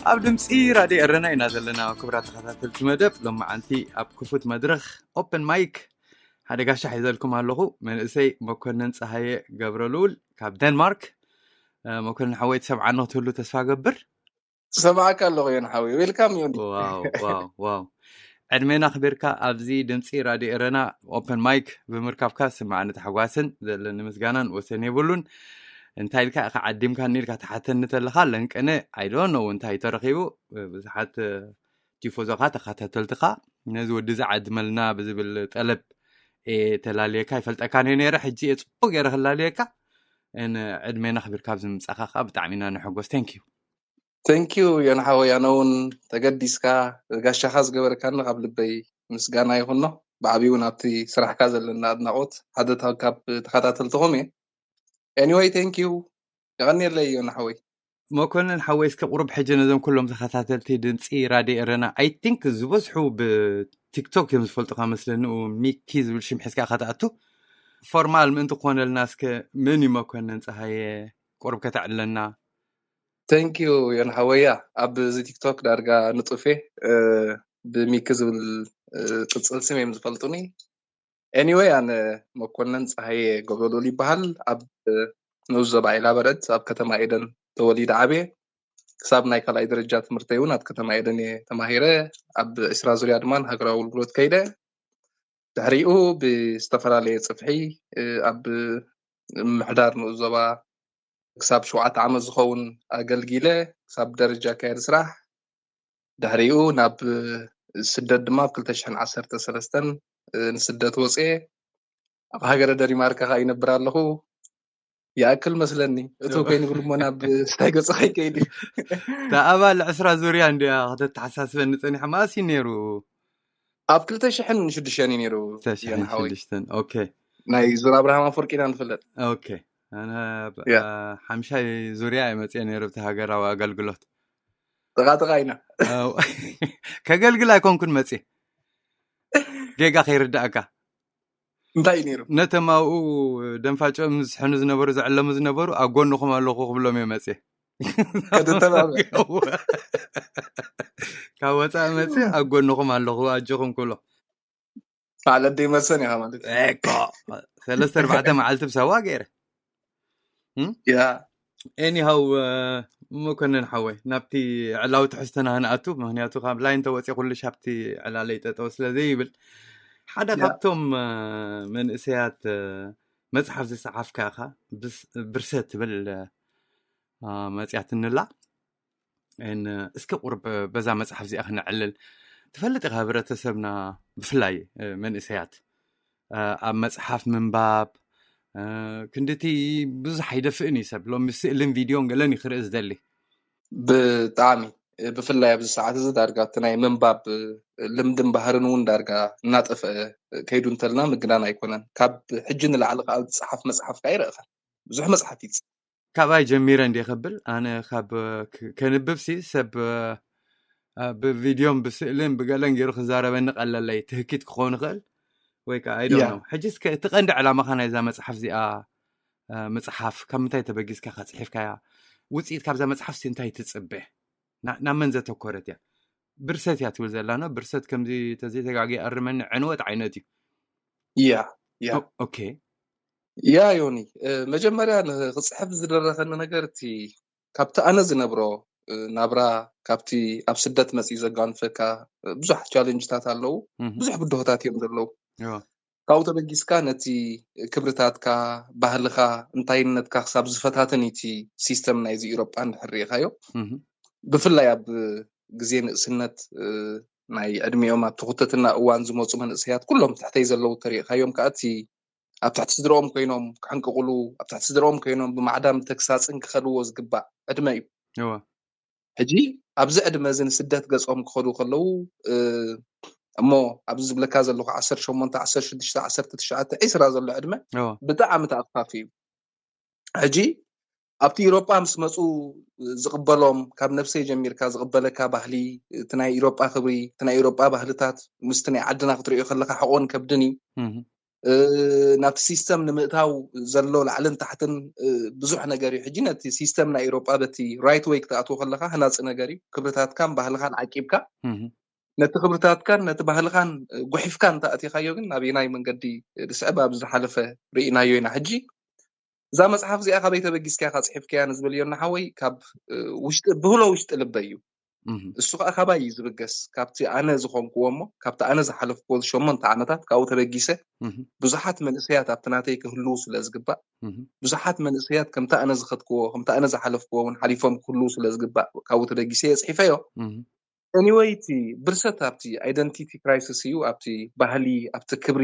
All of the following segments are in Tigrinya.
ኣብ ድምፂ ራድዮ ኤረና ኢና ዘለና። ክቡራት ተኸታተልቲ መደብ፣ ሎማዓንቲ ኣብ ክፉት መድረኽ ኦፕን ማይክ ሓደ ጋሻ ሒዘልኩም ኣለኹ። መንእሰይ መኮንን ፀሃየ ገብረ ልኡል ካብ ደንማርክ። መኮንን ሓወይ፣ ትሰምዓኒ ክትህሉ ተስፋ ገብር። ሰማዕካ ኣለኹ ዮን ሓወይ። ዌልካም ዮኒ። ዋው ዋው ዋው። ዕድሜና ኣኽቢርካ ኣብዚ ድምፂ ራድዮ ኤረና ኦፕን ማይክ ብምርካብካ ስማዕኒ ታሕጓስን ዘለኒ ምስጋናን ወሰን የብሉን። እንታይ ኢልካ ኢኻ ዓዲምካኒ ኢልካ ትሓተኒ ተለኻ ለንቅነ፣ I don't know እንታይ ተረኺቡ። ብዙሓት ቲፎዞኻ ተኸታተልትኻ ነዚ ወዲ ዝዓድመልና ብዝብል ጠለብ እየ ተላልየካ። ይፈልጠካ ነየ ነይረ፣ ሕጂ እየ ፅቡቅ ገይረ ክላልየካ። ዕድሜና ኣኽቢርካ ኣብዚ ምምፃእካ ከዓ ብጣዕሚ ኢና ንሕጎስ። Thank you። Thank you ዮን ሓወይ፣ ኣነ እውን ተገዲስካ ጋሻኻ ዝገበርካኒ ካብ ልበይ ምስጋና ይኹኖ። ብዓብዩ እውን ኣብቲ ስራሕካ ዘለና ኣድናቆት ሓደ ካብ ተኸታተልትኹም እየ። Anyway thank you፣ የቐንየለይ ዮን ሓወይ። መኮንን ሓወይ፣ እስከ ቁሩብ ሕጂ ነዞም ኩሎም ተኸታተልቲ ድምፂ ራድዮ ኤረና፣ I think ዝበዝሑ ብቲክቶክ እዮም ዝፈልጡካ መስለኒ፣ ሚኪ ዝብል ሽም ሒዝካ ኢኻ ትኣቱ። ፎርማል ምእንቲ ክኾነልና እስከ መን እዩ መኮንን ፀሃየ? ቁሩብ ከተዕልለና። Thank you ዮን ሓወያ። ኣብ እዚ ቲክቶክ ዳርጋ ንጡፌ ብሚኪ ዝብል ቅፅል ስም እዮም ዝፈልጡኒ። Anyway ኣነ መኮንን ፀሃየ ገብረልኡል ይበሃል። ኣብ ንኡስ ዞባ ኢላበረድ ኣብ ከተማ ኤደን ተወሊደ ዓብየ። ክሳብ ናይ ካልኣይ ደረጃ ትምህርተይ እውን ኣብ ከተማ ኤደን እየ ተማሂረ። ኣብ ዕስራ ዙርያ ድማ ንሃገራዊ ኣገልግሎት ከይደ። ድሕሪኡ ብዝተፈላለየ ፅፍሒ ኣብ ምሕዳር ንኡስ ዞባ ክሳብ ሸውዓተ ዓመት ዝኸውን ኣገልጊለ ክሳብ ደረጃ ኣካያዲ ስራሕ። ድሕሪኡ ናብ ስደት ድማ ኣብ ክልተ ሽሕን ዓሰርተ ሰለስተን ንስደት ወፅየ። ኣብ ሃገረ ደሪማርካ ከዓ ይነብር ኣለኹ። ይኣክል መስለኒ። እቶ ኮይኑ ግርሞ ናብ ስታይ ገጽ ከይከይድ እዩ። እታ ኣባል ዕስራ ዙርያ እንዲያ ከተተሓሳስበኒ ጸኒሓ። መኣስ እዩ ነይሩ? ኣብ ክልተ ሽሕን ሽዱሽተን እዩ ነይሩ። ዮኒ ሓወይ። ሽዱሽተን። ኦኬ። ናይ ዙር ኣብርሃም ኣፈወርቂ ኢና ንፍለጥ። ኦኬ። ኣነ ብ- ያ። አ፣ ሓምሻይ ዙርያ እየ መፅየ ነይሩ ብቲ ሃገራዊ ኣገልግሎት። ጥቓ ጥቓ ኢና። ኣው፣ ከገልግል ኣይኮንኩን መፅየ። ጌጋ ከይርዳእካ። እንታይ እዩ ነይሩ? ነቶም ኣብኡ ደንፋጭኦም ዝስሕኑ ዝነበሩ፣ ዘዕለሙ ዝነበሩ፣ ኣብ ጎንኹም ኣለኹ ክብሎም እየ መፅየ። ከተተባብዕ። ካብ ወፃኢ መፅየ ኣብ ጎንኹም ኣለኹ ኣጆኹም ክብሎም። ማለት ደይመሰን ኢኻ ማለት እዩ። እኮ ሰለስተ ኣርባዕተ መዓልቲ ብሳዋ ገይረ። ያ። ኤኒሃው፣ መኮንን ሓወይ፣ ናብቲ ዕላዊ ትሕዝቶና ክንኣቱ፣ ምክንያቱ ካብ ላይን ተወፂ ኩሉ ሻብቲ ዕላለይ ጠጠው ስለ ዘይብል፣ ሓደ ያ። ካብቶም እ፣ መንእሰያት እ፣ መፅሓፍ ዝፀሓፍካ ኢኻ። ብስ- ብርሰት ትብል እ፣ መፅያትንላ። እን እስከ ቁርብ በዛ መፅሓፍ እዚኣ ክነዕልል። ትፈልጥ ኢኻ፣ ህብረተሰብና ብፍላይ እ፣ መንእሰያት እ፣ ኣብ መፅሓፍ ምንባብ እ፣ ክንድቲ ብዙሕ ኣይደፍእን እዩ ሰብ። ሎሚ ስእልን ቪድዮን ገለን እዩ ክርኢ ዝደሊ። ብጣዕሚ ብፍላይ ኣብዚ ሰዓት እዚ ዳርጋ እቲ ናይ ምንባብ ልምድን ባህርን እውን ዳርጋ እናጠፍአ ከይዱ እንተልና ምግናን ኣይኮነን። ካብ ሕጂ ንላዕሊ ከዓ ዝፀሓፍ መፅሓፍ ከዓ ይረእኸን ብዙሕ መፅሓፍ ይፅ ካባይ ጀሚረ እንዲ ከብል ኣነ ካብ ክ- ከንብብ ሲ ሰብ እ፣ ብቪድዮን ብስእልን ብገለን ገይሩ ክዛረበኒ ቀለለይ፣ ትህኪት ክኸውን ይኽእል ወይ ከዓ I don't ያ። know። ሕጂ እስከ እቲ ቀንዲ ዕላማኻ ናይዛ መፅሓፍ እዚኣ እ፣ ምፅሓፍ ካብ ምንታይ ተበጊስካ ከፅሒፍካያ? ውፅኢት ካብዛ መፅሓፍ ሲ እንታይ ትፅበ? ና- ናብ መን ዘተኮረት እያ? ብርሰት እያ ትብል ዘላ ነው። ብርሰት ከምዚ ተዘይተጋጊ ኣርመኒ፣ ዕንወት ዓይነት እዩ። ያ ያ ኦ- ኦኬ። ያ ዮኒ እ፣ መጀመርያ ንክፅሕፍ ዝደረኸኒ ነገር እቲ ካብቲ ኣነ ዝነብሮ እ፣ ናብራ ካብቲ ኣብ ስደት መፅኡ ዘጋንፈካ እ፣ ብዙሕ ቻለንጅታት ኣለዉ። እህ፣ ብዙሕ ብድሆታት እዮም ዘለዉ። እዋ። ካብኡ ተበጊስካ ነቲ ክብርታትካ፣ ባህልኻ፣ እንታይነትካ ክሳብ ዝፈታተን እቲ ሲስተም ናይዚ ኢሮጳ እንድሕር ርኢኻዮ። እህ፣ ብፍላይ ኣብ ግዜ ንእስነት እ፣ ናይ ዕድሜኦም ኣብ ትኹተትና እዋን ዝመፁ መንእሰያት ኩሎም ትሕተይ ዘለዉ ተሪኢኻዮም ከዓ እቲ ኣብ ትሕቲ ስድረኦም ኮይኖም ክሕንቅቕሉ፣ ኣብ ትሕቲ ስድረኦም ኮይኖም ብማዕዳም ተግሳፅን ክኸልዎ ዝግባእ ዕድመ እዩ። እዋ። ሕጂ ኣብዚ ዕድመ እዚ ንስደት ገጾም ክኸዱ ከለዉ እ፣ እሞ ኣብዚ ዝብለካ ዘለኹ ዓሰርተ ሸሞንተ፣ ዓሰርተ ሽዱሽተ፣ ዓሰርተ ትሽዓተ፣ ዕስራ ዘሎ ዕድመ እዋ። ብጣዕሚ ተኣፋፊ እዩ። ሕጂ ኣብቲ ኢሮጳ ምስ መፁ ዝቕበሎም ካብ ነብሰይ ጀሚርካ ዝቕበለካ ባህሊ፣ እቲ ናይ ኢሮጳ ክብሪ፣ እቲ ናይ ኢሮጳ ባህልታት ምስቲ ናይ ዓድና ክትሪኦ ከለካ ሕቖን ከብድን እዩ። እህ፣ ናብቲ ሲስተም ንምእታው ዘሎ ላዕልን ታሕትን ብዙሕ ነገር እዩ። ሕጂ ነቲ ሲስተም ናይ ኤሮጳ በቲ ራይት ወይ ክትኣትዎ ከለካ ህናፂ ነገር እዩ። ክብርታትካን ባህልኻን ዓቂብካ ነቲ ክብርታትካን ነቲ ባህልኻን ጉሒፍካ እንተኣቲኻዮ ግን ናበየናይ መንገዲ ዝስዕብ ኣብዚ ዝሓለፈ ርኢናዮ ኢና። ሕጂ እዛ መፅሓፍ እዚኣ ካበይ ተበጊስካ ኢኻ ፅሒፍካያ ንዝብል ዮና ሓወይ ካብ ውሽጢ ብህሎ ውሽጢ ልበይ እዩ። እሱ ከዓ ካባይ እዩ ዝብገስ፣ ካብቲ ኣነ ዝኾንክዎ እሞ ካብቲ ኣነ ዝሓለፍክዎ ሸሞንተ ዓመታት ካብኡ ተበጊሰ ብዙሓት መንእሰያት ኣብቲ ናተይ ክህልዉ ስለ ዝግባእ ብዙሓት መንእሰያት ከምቲ ኣነ ዝኸድክዎ ከምቲ ኣነ ዝሓለፍክዎ እውን ሓሊፎም ክህልዉ ስለ ዝግባእ ካብኡ ተበጊሰ እየ ፅሒፈዮ። Anyway እቲ ብርሰት ኣብቲ ኣይደንቲቲ ክራይሲስ እዩ፣ ኣብቲ ባህሊ ኣብቲ ክብሪ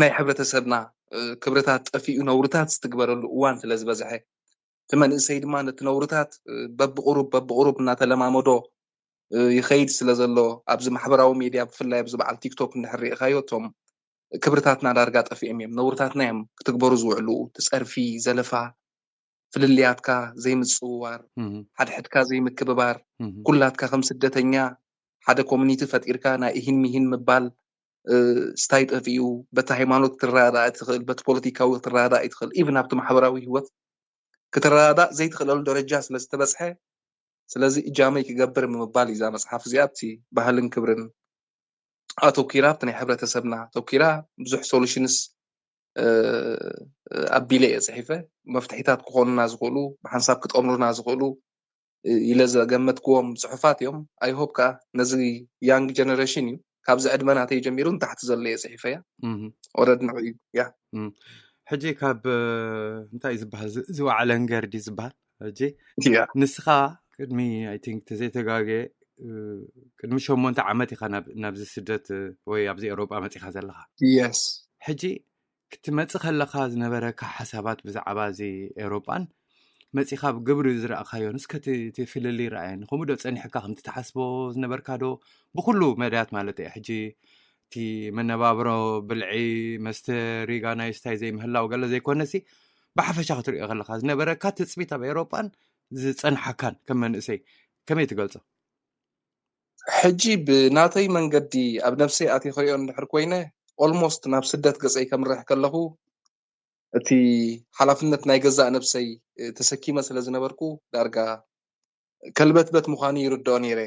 ናይ ሕብረተሰብና ክብርታት ጠፊኡ ነውርታት ዝትግበረሉ እዋን ስለ ዝበዝሐ እቲ መንእሰይ ድማ ነቲ ነውርታት በብቁሩብ በብቁሩብ እናተለማመዶ ይኸይድ ስለ ዘሎ ኣብዚ ማሕበራዊ ሚድያ ብፍላይ ኣብዚ በዓል ቲክቶክ እንድሕር ርኢኻዮ እቶም ክብርታትና ዳርጋ ጠፊኦም እዮም። ነውርታትና እዮም ክትግበሩ ዝውዕሉ፣ ትፀርፊ፣ ዘለፋ፣ ፍልልያትካ ዘይምፅውዋር፣ ሓድሕድካ ዘይምክብባር፣ ኩላትካ ከም ስደተኛ ሓደ ኮሚኒቲ ፈጢርካ ናይ እሂን ምሂን ምባል ስታይ ጠፊኡ፣ በቲ ሃይማኖት ክትረዳዳእ ትኽእል፣ በቲ ፖለቲካዊ ክትረዳዳእ ትኽእል፣ ኢቭን ኣብቲ ማሕበራዊ ህይወት ክትረዳዳእ ዘይትኽእለሉ ደረጃ ስለ ዝተበፅሐ ስለዚ እጃመይ ክገብር ምባል እዩ እዛ መፅሓፍ እዚኣ ኣብቲ ባህልን ክብርን ኣተኪራ ኣብቲ ናይ ሕብረተሰብና ኣተኪራ ብዙሕ ሶሉሽንስ ኣቢለ እየ ፅሒፈ። መፍትሒታት ክኾኑና ዝኽእሉ ብሓንሳብ ክጠምሩና ዝኽእሉ ኢለ ዘገመትክዎም ፅሑፋት እዮም። I hope ከዓ ነዚ ያንግ ጀነሬሽን እዩ ካብዚ ዕድመ ናተይ ጀሚሩ ንታሕቲ ዘሎ እየ ፅሒፈያ። ወረድ ንዑ እዩ ያ ሕጂ ካብ እንታይ ዝበሃል ዝዋዕለ ንገር ድዩ ዝበሃል ሕጂ ንስኻ ቅድሚ I think ተዘይተጋገ ቅድሚ ሸሞንተ ዓመት ኢኻ ናብዚ ስደት ወይ ኣብዚ ኤሮጳ መፂኻ ዘለኻ። Yes። ሕጂ ክትመፅእ ከለኻ ዝነበረካ ሓሳባት ብዛዕባ እዚ ኤሮጳን መፂኻ ብግብሪ ዝረእኻዮን እስከ እቲ ፍልልይ ረኣየኒ። ከምኡ ዶ ፀኒሕካ ከምቲ ትሓስቦ ዝነበርካ ዶ ብኩሉ መዳያት ማለት እየ። ሕጂ እቲ መነባብሮ ብልዒ መስተ ሪጋ ናይ ስታይ ዘይምህላው ገለ ዘይኮነሲ ብሓፈሻ ክትሪኦ ከለካ ዝነበረካ ትፅቢት ኣብ ኤሮጳን ዝፀንሓካን ከም መንእሰይ ከመይ ትገልፆ? ሕጂ ብናተይ መንገዲ ኣብ ነብሰይ ኣትየ ክሪኦ እንድሕር ኮይነ ኦልሞስት ናብ ስደት ገፀይ ከምርሕ ከለኹ እቲ ሓላፍነት ናይ ገዛእ ነብሰይ ተሰኪመ ስለ ዝነበርኩ ዳርጋ ከልበትበት ምዃኑ ይርድኦ ነይረ።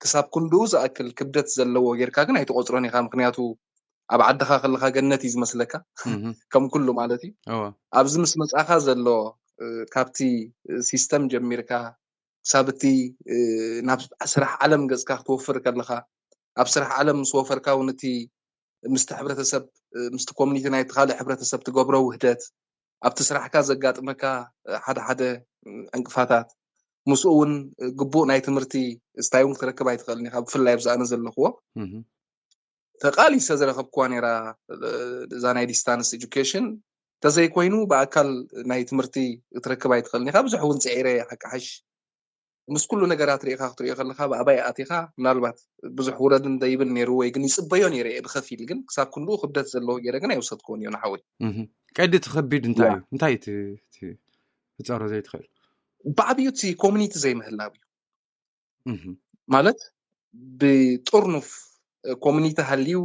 ክሳብ ክንድኡ ዝኣክል ክብደት ዘለዎ ጌርካ ግን ኣይትቆፅሮን ኢኻ። ምክንያቱ ኣብ ዓድኻ ከለካ ገነት እዩ ዝመስለካ ከም ኩሉ ማለት እዩ። ኣብዚ ምስ መፃኻ ዘሎ ካብቲ ሲስተም ጀሚርካ ክሳብ እቲ ናብ ስራሕ ዓለም ገፅካ ክትወፍር ከለካ ኣብ ስራሕ ዓለም ምስ ወፈርካ እውን እቲ ምስቲ ሕብረተሰብ ምስቲ ኮሚኒቲ ናይቲ ካልእ ሕብረተሰብ ትገብሮ ውህደት ኣብቲ ስራሕካ ዘጋጥመካ ሓደ ሓደ ዕንቅፋታት ምስኡ እውን ግቡእ ናይ ትምህርቲ ስታይ እውን ክትረክብ ኣይትኽእልን ኢካ። ብፍላይ ኣብዚ ኣነ ዘለክዎ ተቃሊሰ ዝረከብክዋ ነራ እዛ ናይ ዲስታንስ ኤጁኬሽን ተዘይኮይኑ ብኣካል ናይ ትምህርቲ ክትረክብ ኣይትኽእልን ኢካ። ብዙሕ እውን ፅዒረ ሓቂ ሓሽ ምስ ኩሉ ነገራት ርኢኻ ክትሪኦ ከለካ ብኣባይ ኣቲኻ ምናልባት ብዙሕ ውረድን ዘይብል ነይሩ ወይ ግን ይፅበዮ ነይረ እየ ብከፊል ግን ክሳብ ክንድኡ ክብደት ዘለዎ ገይረ ግን ኣይወሰድክዎን እዮ ንሓወይ። ቀዲ እቲ ከቢድ እንታይ እዩ? እንታይ እቲ እቲ ክፀሮ ዘይትኽእል? ብዓብዩ እቲ ኮሚኒቲ ዘይምህላው እዩ። ማለት ብጥርኑፍ ኮሚኒቲ ሃልዩ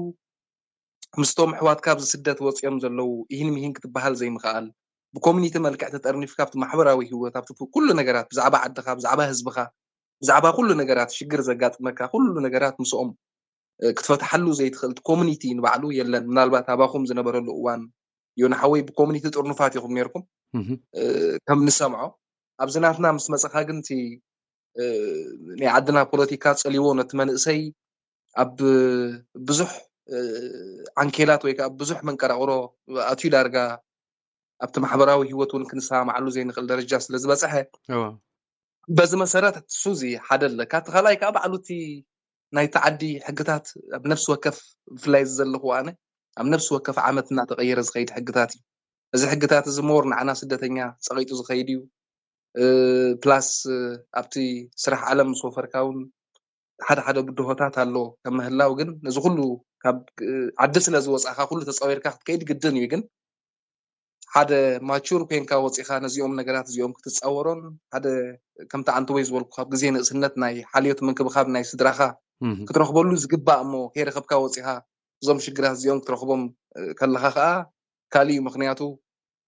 ምስቶም ኣሕዋትካ ኣብዚ ስደት ወፂኦም ዘለዉ ኢሂን ሚሂን ክትበሃል ዘይምኽኣል፣ ብኮሚኒቲ መልክዕ ተጠርኒፍካ ኣብቲ ማሕበራዊ ህይወት ኣብቲ ኩሉ ነገራት ብዛዕባ ዓድኻ ብዛዕባ ህዝብኻ ብዛዕባ ኩሉ ነገራት ሽግር ዘጋጥመካ ኩሉ ነገራት ምስኦም ክትፈትሓሉ ዘይትኽእል ኮሚኒቲ ንባዕሉ የለን። ምናልባት ኣባኹም ዝነበረሉ እዋን ዮና ሓወይ ብኮሚኒቲ ጥርኑፋት ኢኹም ነይርኩም ከም ንሰምዖ ኣብዚ ናትና ምስ መፀኻ ግን እቲ ናይ ዓድና ፖለቲካ ፀሊዎ ነቲ መንእሰይ ኣብ ብዙሕ ዓንኬላት ወይ ከዓ ብዙሕ መንቀራቕሮ ኣትዩ ዳርጋ ኣብቲ ማሕበራዊ ህይወት እውን ክንሰማማዓሉ ዘይንኽእል ደረጃ ስለ ዝበፅሐ በዚ መሰረት እሱ እዚ ሓደ ኣለካ። እቲ ካልኣይ ከዓ ባዕሉ እቲ ናይቲ ዓዲ ሕግታት ኣብ ነፍሲ ወከፍ ብፍላይ እዚ ዘለኹ ኣነ ኣብ ነፍሲ ወከፍ ዓመት እናተቐየረ ዝኸይድ ሕግታት እዩ። እዚ ሕግታት እዚ ሞር ንዓና ስደተኛ ፀቒጡ ዝኸይድ እዩ። ፕላስ ኣብቲ ስራሕ ዓለም ምስ ወፈርካ እውን ሓደ ሓደ ብድሆታት ኣሎ ከም ምህላው ግን ነዚ ኩሉ ካብ ዓዲ ስለ ዝወፃእካ ኩሉ ተፃዊርካ ክትከይድ ግድን እዩ። ግን ሓደ ማቹር ኮይንካ ወፂኻ ነዚኦም ነገራት እዚኦም ክትፃወሮን ሓደ ከምቲ ኣንቲ ወይ ዝበልኩ ካብ ግዜ ንእስነት ናይ ሓልዮት ምንክብኻብ ናይ ስድራኻ ክትረኽበሉ ዝግባእ እሞ ከይረኸብካ ወፂኻ እዞም ሽግራት እዚኦም ክትረኽቦም ከለኻ ከዓ ካልእ እዩ። ምክንያቱ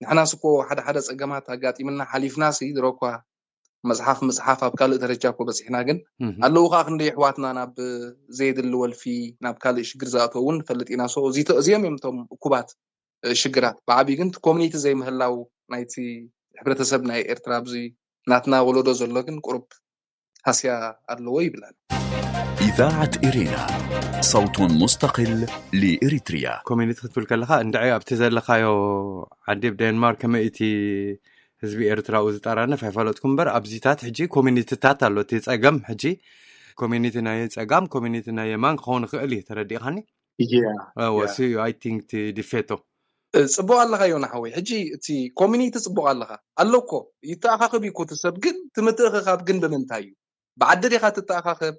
ንሕናስ እኮ ሓደ ሓደ ፀገማት ኣጋጢምና ሓሊፍናሲ ድሮ እኳ መፅሓፍ ምፅሓፍ ኣብ ካልእ ደረጃ እኮ በፂሕና፣ ግን ኣለዉ ከዓ ክንደይ ኣሕዋትና ናብ ዘየድሊ ወልፊ ናብ ካልእ ሽግር ዝኣተው እውን ንፈልጥ ኢና። እዚኦም እዮም እቶም እኩባት ሽግራት። ብዓብዩ ግን ኮሚኒቲ ዘይምህላው ናይቲ ሕብረተሰብ ናይ ኤርትራ ኣብዚ ናትና ወለዶ ዘሎ ግን ቁሩብ ሃስያ ኣለዎ ይብላል። إذاعة إرينا، صوت مستقل لإريتريا. ኮሚኒቲ ክትብል ከለካ እንድዒ ኣብቲ ዘለካዮ ዓዲ ኣብ ዴንማርክ ከመይ እቲ ህዝቢ ኤርትራዊ ዝጠራነፍ ኣይፈለጥኩም እምበር ኣብዚታት ሕጂ ኮሚኒቲታት ኣሎ። እቲ ፀገም ሕጂ ኮሚኒቲ ናይ ፀጋም ኮሚኒቲ ናይ የማን ክኸውን ይኽእል እዩ። ተረዲእካኒ? Yeah. ወሲ ኣይ ቲንክ ዲፌቶ ጽቡቅ ኣለካ ዮና ሓወይ። ሕጂ እቲ ኮሚኒቲ ጽቡቅ ኣለካ ኣሎ እኮ ይተኣኻኸብ እዩ እኮ እቲ ሰብ፣ ግን እቲ ምትእኽኻብ ግን ብምንታይ እዩ? ብዓዲ ዲኻ ትተኣኻኸብ?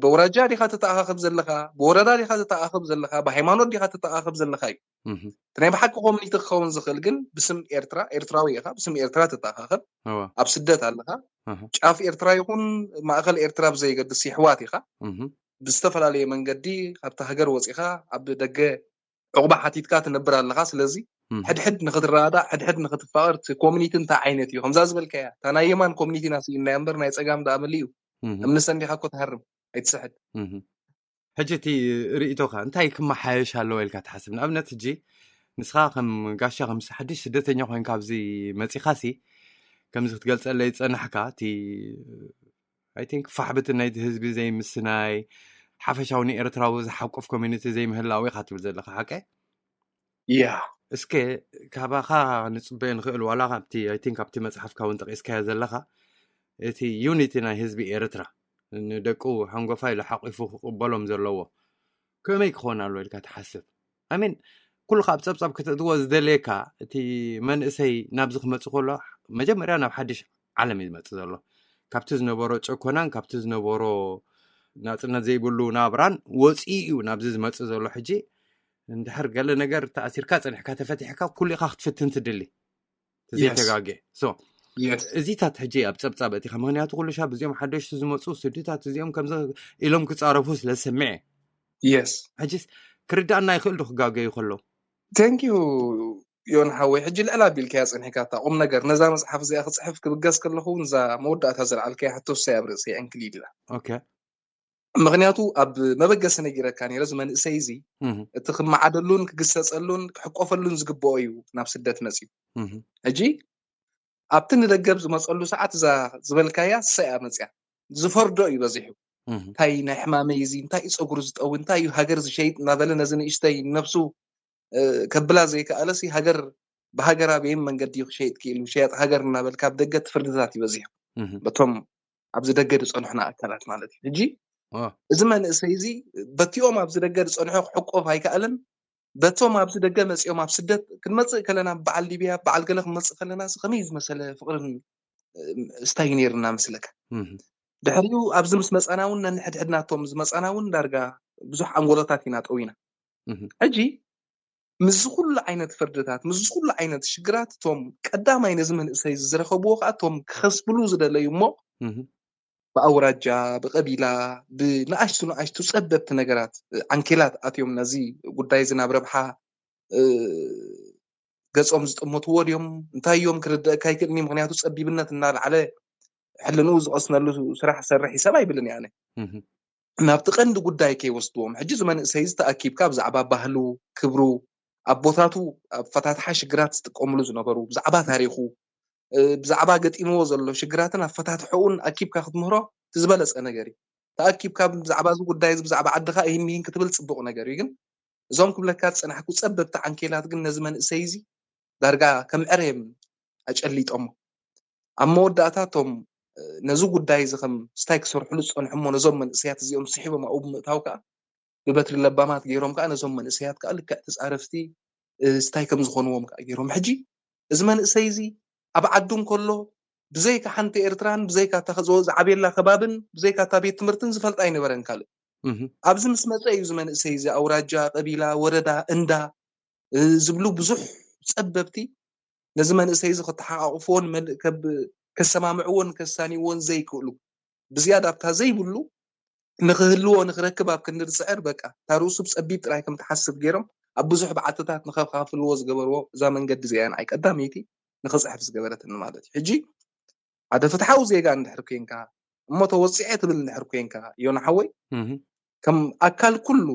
ብወራጃ ዲኻ ትተኣኻኸብ ዘለኻ? ብወረዳ ዲኻ ትተኣኻኸብ ዘለኻ? ብሃይማኖት ዲኻ ትተኣኻኸብ ዘለኻ እዩ። እቲ ናይ ብሓቂ ኮሚኒቲ ክኸውን ዝኽእል ግን ብስም ኤርትራ፣ ኤርትራዊ ኢኻ፣ ብስም ኤርትራ ትተኣኻኸብ፣ ኣብ ስደት ኣለኻ፣ ጫፍ ኤርትራ ይኹን ማእኸል ኤርትራ ብዘየገድስ የሕዋት ኢኻ። ብዝተፈላለየ መንገዲ ካብቲ ሃገር ወፂኻ ኣብ ደገ ዕቑባ ሓቲትካ ትነብር ኣለኻ። ስለዚ ሕድሕድ ንኽትረዳዳእ፣ ሕድሕድ ንኽትፋቐር፣ እቲ ኮሚኒቲ እንታይ ዓይነት እዩ? ከምዛ ዝበልካያ እታ ናይ የማን ኮሚኒቲ ኢና ስኢንናያ እምበር ናይ ፀጋም ደኣ መሊኡ እዩ። እምኒ ሰንዲኻ እኮ ትሃርም፣ ኣይትስሕት። ሕጂ እቲ ርእይቶኻ እንታይ ክመሓየሽ ኣለዎ ኢልካ ትሓስብ? ንኣብነት ሕጂ ንስኻ ከም ጋሻ ከምዚ ሓድሽ ስደተኛ ኮይንካ ኣብዚ መፂኻሲ ከምዚ ክትገልፀለይ ዝፀናሕካ እቲ ኣይ ቲንክ ፋሕብቲ ናይቲ ህዝቢ ዘይምስናይ ሓፈሻዊ ንኤርትራዊ ዝሓቁፍ ኮሚኒቲ ዘይምህላው ኢኻ ትብል ዘለኻ ሓቀ? ያ እስከ ካባኻ ንፅበዮ ንኽእል ዋላ ካብቲ ኣይ ቲንክ ኣብቲ መፅሓፍካ እውን ጠቂስካዮ ዘለኻ እቲ ዩኒቲ ናይ ህዝቢ ኤርትራ ንደቁ ሓንጎፋ ኢሉ ሓቂፉ ክቕበሎም ዘለዎ ከመይ ክኸውን ኣለዎ ኢልካ ትሓስብ? ኣሜን ኩሉ ካብ ፀብፃብ ክትእትዎ ዝደልየካ እቲ መንእሰይ ናብዚ ክመፅእ ከሎ መጀመርያ ናብ ሓድሽ ዓለም እዩ ዝመፅእ ዘሎ። ካብቲ ዝነበሮ ጨኮናን ካብቲ ዝነበሮ ናፅነት ዘይብሉ ናብራን ወፂኡ እዩ ናብዚ ዝመፅእ ዘሎ። ሕጂ እንድሕር ገለ ነገር ተኣሲርካ ፀኒሕካ ተፈቲሕካ ኩሉ ኢኻ ክትፍትን ትድሊ ዘይተጋግእ። እዚታት ሕጂ ኣብ ፀብፃብ እቲኻ ምክንያቱ ኩሉ ሻብ እዚኦም ሓደሽቲ ዝመፁ ስድታት እዚኦም ከምዚ ኢሎም ክፃረፉ ስለ ዝሰምዐ የስ ሕጂስ ክርዳእና ይኽእል ዶ ክጋገዩ ከለዉ? ቴንኪዩ ዮን ሓወይ። ሕጂ ልዕል ኣቢልካያ ፀኒሕካ እታ ቁም ነገር ነዛ መፅሓፍ እዚኣ ክፅሕፍ ክብገስ ከለኹ እውን እዛ መወዳእታ ዘልዓልካያ ሕቶ ሳይ ኣብ ርእሰይ ዕንክሊል ኢላ። ኦኬ ምክንያቱ ኣብ መበገሲ ነጊረካ ነይረ፣ እዚ መንእሰይ እዚ እቲ ክመዓደሉን ክግሰፀሉን ክሕቆፈሉን ዝግብኦ እዩ ናብ ስደት መፅዩ። ሕጂ ኣብቲ ንደገብ ዝመፀሉ ሰዓት እዛ ዝበልካያ ሳይ እያ መፅያ። ዝፈርዶ እዩ በዚሑ። እንታይ ናይ ሕማመይ እዚ፣ እንታይ እዩ ፀጉሩ ዝጠዊ፣ እንታይ እዩ ሃገር ዝሸይጥ እናበለ ነዚ ንእሽተይ ነብሱ ከብላ ዘይከኣለሲ ሃገር ብሃገር ኣበየን መንገዲ እዩ ክሸይጥ ክኢሉ፣ ሸያጥ ሃገር እናበልካ ኣብ ደገ እቲ ፍርድታት ይበዚሑ በቶም ኣብዚ ደገ ዝፀንሑና ኣካላት ማለት እዩ። ሕጂ እዚ መንእሰይ እዚ በቲኦም ኣብዚ ደገ ዝፀንሑ ክሕቆፍ ኣይከኣልን። በቶም ኣብዚ ደገ መፂኦም ኣብ ስደት ክንመፅእ ከለና በዓል ሊብያ በዓል ገለ ክንመፅእ ከለና ከመይ ዝመሰለ ፍቅርን ስታይ ነይርና መስለካ። ድሕሪኡ ኣብዚ ምስ መፃና እውን ነንሕድሕድናቶም ዝመፃና እውን ዳርጋ ብዙሕ ኣንጎሎታት ኢና ጠዊና። ሕጂ ምስዚ ኩሉ ዓይነት ፍርድታት ምስዚ ኩሉ ዓይነት ሽግራት እቶም ቀዳማይ ነዚ መንእሰይ እዚ ዝረኸብዎ ከዓ እቶም ክኸስብሉ ዝደለዩ እሞ ብኣውራጃ ብቀቢላ ብንኣሽቱ ንኣሽቱ ፀበብቲ ነገራት ዓንኬላት ኣትዮም ነዚ ጉዳይ እዚ ናብ ረብሓ ገፆም ዝጥምትዎ ድዮም እንታይ እዮም ክርደእካ ይክእልኒ። ምክንያቱ ፀቢብነት እናልዓለ ሕልንኡ ዝቐስነሉ ስራሕ ሰርሕ ይሰብ ኣይብልን እየ ኣነ። ናብቲ ቀንዲ ጉዳይ ከይወስድዎም ሕጂ እዚ መንእሰይ እዚ ተኣኪብካ ብዛዕባ ባህሉ ክብሩ ኣቦታቱ ኣብ ፈታትሓ ሽግራት ዝጥቀምሉ ዝነበሩ ብዛዕባ ታሪኹ ብዛዕባ ገጢምዎ ዘሎ ሽግራትን ኣፈታትሐኡን ኣኪብካ ክትምህሮ እቲ ዝበለፀ ነገር እዩ። ተኣኪብካ ብዛዕባ እዚ ጉዳይ እዚ ብዛዕባ ዓድኻ ይህን ይህን ክትብል ፅቡቕ ነገር እዩ። ግን እዞም ክብለካ ዝፀናሕኩ ፀበብቲ ዓንኬላት ግን ነዚ መንእሰይ እዚ ዳርጋ ከም ዕረ እዮም ኣጨሊጦሞ። ኣብ መወዳእታ እቶም ነዚ ጉዳይ እዚ ከም ስታይ ክሰርሕሉ ዝፀንሑ እሞ ነዞም መንእሰያት እዚኦም ስሒቦም ኣብኡ ብምእታው ከዓ ብበትሪ ለባማት ገይሮም ከዓ ነዞም መንእሰያት ከዓ ልክዕ ተፃረፍቲ ስታይ ከም ዝኾንዎም ከዓ ገይሮም። ሕጂ እዚ መንእሰይ እዚ ኣብ ዓዱ እንከሎ ብዘይካ ሓንቲ ኤርትራን ብዘይካ እታ ዝዓብየላ ከባብን ብዘይካ እታ ቤት ትምህርትን ዝፈልጣ ኣይነበረን ካልእ። ኣብዚ ምስ መፀ እዩ እዚ መንእሰይ እዚ ኣውራጃ፣ ቀቢላ፣ ወረዳ፣ እንዳ ዝብሉ ብዙሕ ፀበብቲ ነዚ መንእሰይ እዚ ከተሓቃቕፍዎን ከሰማምዕዎን ከሳንይዎን ዘይክእሉ ብዝያዳ ኣብታ ዘይብሉ ንክህልዎ ንክረክብ ኣብ ክንዲ ዝፅዕር በቃ እታ ርእሱ ብፀቢብ ጥራይ ከም ትሓስብ ገይሮም ኣብ ብዙሕ በዓትታት ንከፋፍልዎ ዝገበርዎ እዛ መንገዲ እዚኣ ንዓይ ቀዳመይቲ ንክፅሕፍ ዝገበረትኒ ማለት እዩ። ሕጂ ሓደ ፍትሓዊ ዜጋ እንድሕር ኮንካ እሞ ተወፂዐ ትብል እንድሕር ኮንካ ዮና ሓወይ ከም ኣካል ኩሉ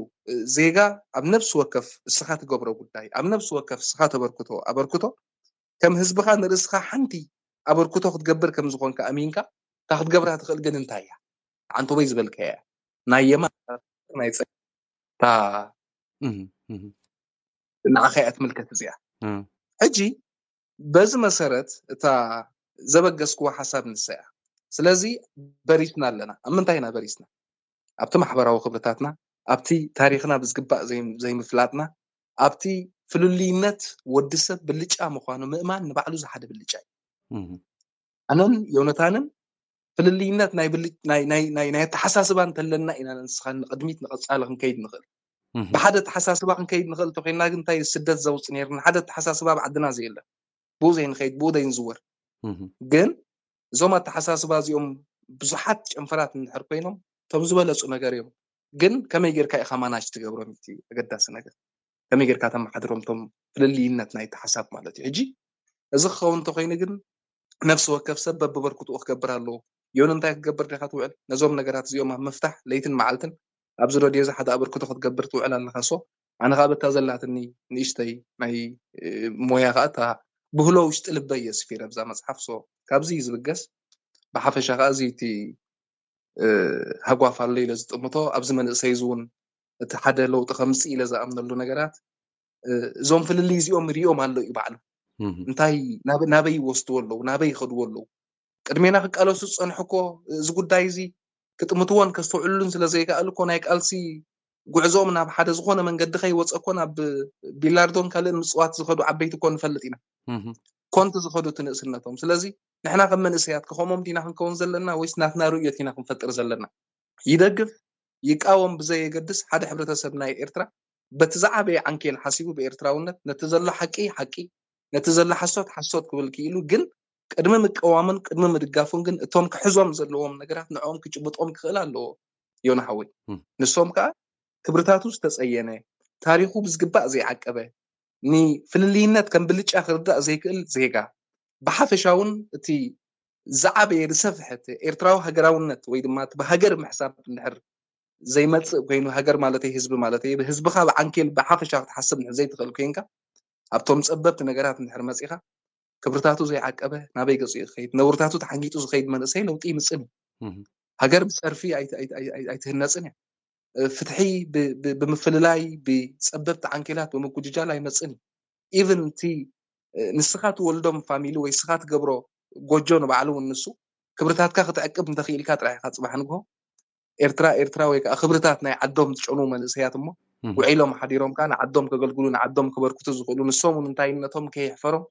ዜጋ ኣብ ነፍሲ ወከፍ እስኻ ትገብሮ ጉዳይ ኣብ ነፍሲ ወከፍ እስኻ ተበርክቶ ኣበርክቶ ከም ህዝብኻ ንርእስኻ ሓንቲ ኣበርክቶ ክትገብር ከም ዝኾንካ ኣሚንካ እታ ክትገብራ ትኽእል ግን እንታይ እያ? ኣንቶበይ ዝበልካያ እያ። ናይ የማን ናይ ጸ- እታ ንዓኻ እያ ትምልከት እዚኣ። ሕጂ በዚ መሰረት እታ ዘበገስክዋ ሓሳብ ንሳ እያ። ስለዚ በሪስና ኣለና። ኣብ ምንታይ ኢና በሪስና? ኣብቲ ማሕበራዊ ክብርታትና፣ ኣብቲ ታሪኽና ብዝግባእ ዘይምፍላጥና፣ ኣብቲ ፍልልይነት ወዲ ሰብ ብልጫ ምዃኑ ምእማን ንባዕሉ ዝሓደ ብልጫ እዩ። ኣነን ዮነታንን ፍልልይነት ናይ ኣተሓሳስባ እንተለና ኢና ንስኻን ንቕድሚት ንቐፃሊ ክንከይድ ንኽእል። ብሓደ ኣተሓሳስባ ክንከይድ ንኽእል እንተኮይንና ግን እንታይ ስደት ዘውፅ ነይርና ሓደ ኣተሓሳስባ ኣብ ዓድና ዘየለ ብኡ ዘይንኸይድ ብኡ ዘይንዝወር ግን እዞም ኣተሓሳስባ እዚኦም ብዙሓት ጨንፈራት እንድሕር ኮይኖም እቶም ዝበለፁ ነገር እዮም ግን ከመይ ጌርካ ኢኻ ማናጅ ትገብሮም እቲ ኣገዳሲ ነገር ከመይ ጌርካ ተመሓድሮም እቶም ፍልልይነት ናይ ኣተሓሳብ ማለት እዩ ሕጂ እዚ ክኸውን እንተኮይኑ ግን ነፍሲ ወከፍ ሰብ በብበርክትኡ ክገብር ኣለዎ ዮን እንታይ ክትገብር ዲኻ ትውዕል ነዞም ነገራት እዚኦም ኣብ ምፍታሕ ለይትን መዓልትን ኣብዚ ረድዮ እዚ ሓደ ኣበርክቶ ክትገብር ትውዕል ኣለኻ ሶ ኣነ ከዓ በታ ዘላትኒ ንእሽተይ ናይ ሞያ ከዓ እታ ብህሎ ውሽጢ ልበይ እየ ስፊረ ብዛ መፅሓፍ ሶ ካብዚ እዩ ዝብገስ ብሓፈሻ ከዓ እዚ እቲ ሃጓፍ ኣሎ ኢለ ዝጥምቶ ኣብዚ መንእሰይ እዚ እውን እቲ ሓደ ለውጢ ከምፅእ ኢለ ዝኣምነሉ ነገራት እዞም ፍልልይ እዚኦም ሪኦም ኣሎ እዩ ባዕሉ እንታይ ናበይ ይወስድዎ ኣለዉ ናበይ ይኸድዎ ኣለዉ ቅድሜና ክቃለሱ ዝፀንሑ እኮ እዚ ጉዳይ እዚ ክጥምትዎን ከስተውዕሉን ስለ ዘይከኣሉ እኮ ናይ ቃልሲ ጉዕዞኦም ናብ ሓደ ዝኾነ መንገዲ ከይወፀ እኮ ናብ ቢላርዶን ካልእን ምፅዋት ዝኸዱ ዓበይቲ እኮ ንፈልጥ ኢና ኮንቲ ዝኸዱ እቲ ንእስነቶም ስለዚ ንሕና ከም መንእሰያት ከኸሞም ዲና ክንከውን ዘለና ወይስ ናትና ርእዮት ኢና ክንፈጥር ዘለና ይደግፍ ይቃወም ብዘየገድስ ሓደ ሕብረተሰብ ናይ ኤርትራ በቲ ዝዓበየ ዓንኬል ሓሲቡ ብኤርትራውነት ነቲ ዘሎ ሓቂ ሓቂ ነቲ ዘሎ ሓሶት ሓሶት ክብል ክኢሉ ግን ቅድሚ ምቅዋምን ቅድሚ ምድጋፉን ግን እቶም ክሕዞም ዘለዎም ነገራት ንዕኦም ክጭብጦም ክኽእል ኣለዎ ዮና ሓወይ ንሶም ከዓ ክብርታቱ ዝተፀየነ ታሪኹ ብዝግባእ ዘይዓቀበ ንፍልልይነት ከም ብልጫ ክርዳእ ዘይክእል ዜጋ ብሓፈሻ እውን እቲ ዝዓበየ ዝሰፍሐ እቲ ኤርትራዊ ሃገራውነት ወይ ድማ እቲ ብሃገር ምሕሳብ እንድሕር ዘይመፅእ ኮይኑ ሃገር ማለተይ ህዝቢ ማለተይ ህዝብኻ ብዓንኬል ብሓፈሻ ክትሓስብ እንድሕር ዘይትኽእል ኮይንካ ኣብቶም ፀበብቲ ነገራት እንድሕር መፂኻ ክብርታቱ ዘይዓቀበ ናበይ ገፂኡ ክኸይድ ነውርታቱ ተሓንጊጡ ዝኸይድ መንእሰይ ለውጢ ይምፅን እዩ ሃገር ብፀርፊ ኣይትህነፅን እያ ፍትሒ ብምፍልላይ ብፀበብቲ ዓንኬላት ብምጉጅጃል ኣይመፅን እዩ ኢቨን እቲ ንስኻ ትወልዶም ፋሚሊ ወይ ስኻ ትገብሮ ጎጆ ንባዕሉ እውን ንሱ ክብርታትካ ክትዕቅብ እንተኽኢልካ ጥራሕ ኢኻ ፅባሕ ንግሆ ኤርትራ ኤርትራ ወይ ከዓ ክብርታት ናይ ዓዶም ዝጨኑ መንእሰያት እሞ ውዒሎም ሓዲሮም ከዓ ንዓዶም ከገልግሉ ንዓዶም ክበርክቱ ዝኽእሉ ንሶም እውን እንታይነቶም ከይሕፈሮም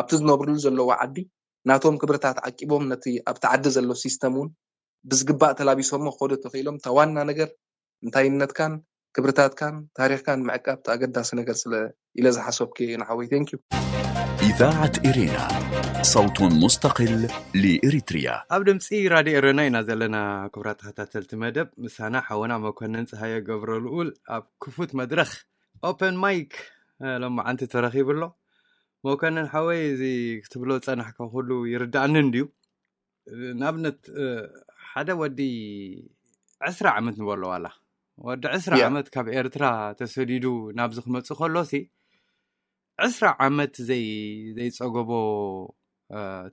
ኣብቲ ዝነብርሉ ዘለዎ ዓዲ ናቶም ክብርታት ዓቂቦም ነቲ ኣብቲ ዓዲ ዘሎ ሲስተም እውን ብዝግባእ ተላቢሶሞ ክኸዱ ተኽኢሎም እታ ዋና ነገር እንታይነትካን ክብርታትካን ታሪኽካን ምዕቃብ እቲ ኣገዳሲ ነገር ስለ ኢለ ዝሓሰብኩ እየ ንሓወይ thank you إذاعة إرينا صوت مستقل لإريتريا ኣብ ድምፂ ራድዮ ኤረና ኢና ዘለና ክቡራት ተኸታተልቲ መደብ ምሳና ሓወና መኮንን ፀሃየ ገብረ ልኡል ኣብ ክፉት መድረኽ ኦፐን ማይክ ሎማዓንቲ ተረኺቡ ኣሎ መኮንን ሓወይ እዚ ክትብሎ ዝፀናሕካ ኩሉ ይርዳእኒ እንድዩ ንኣብነት ሓደ ወዲ ዕስራ ዓመት ንበሎ ዋላ ወዲ ዕስራ ዓመት ካብ ኤርትራ ተሰዲዱ ናብዚ ክመፅእ ከሎ ሲ ዕስራ ዓመት ዘይፀገቦ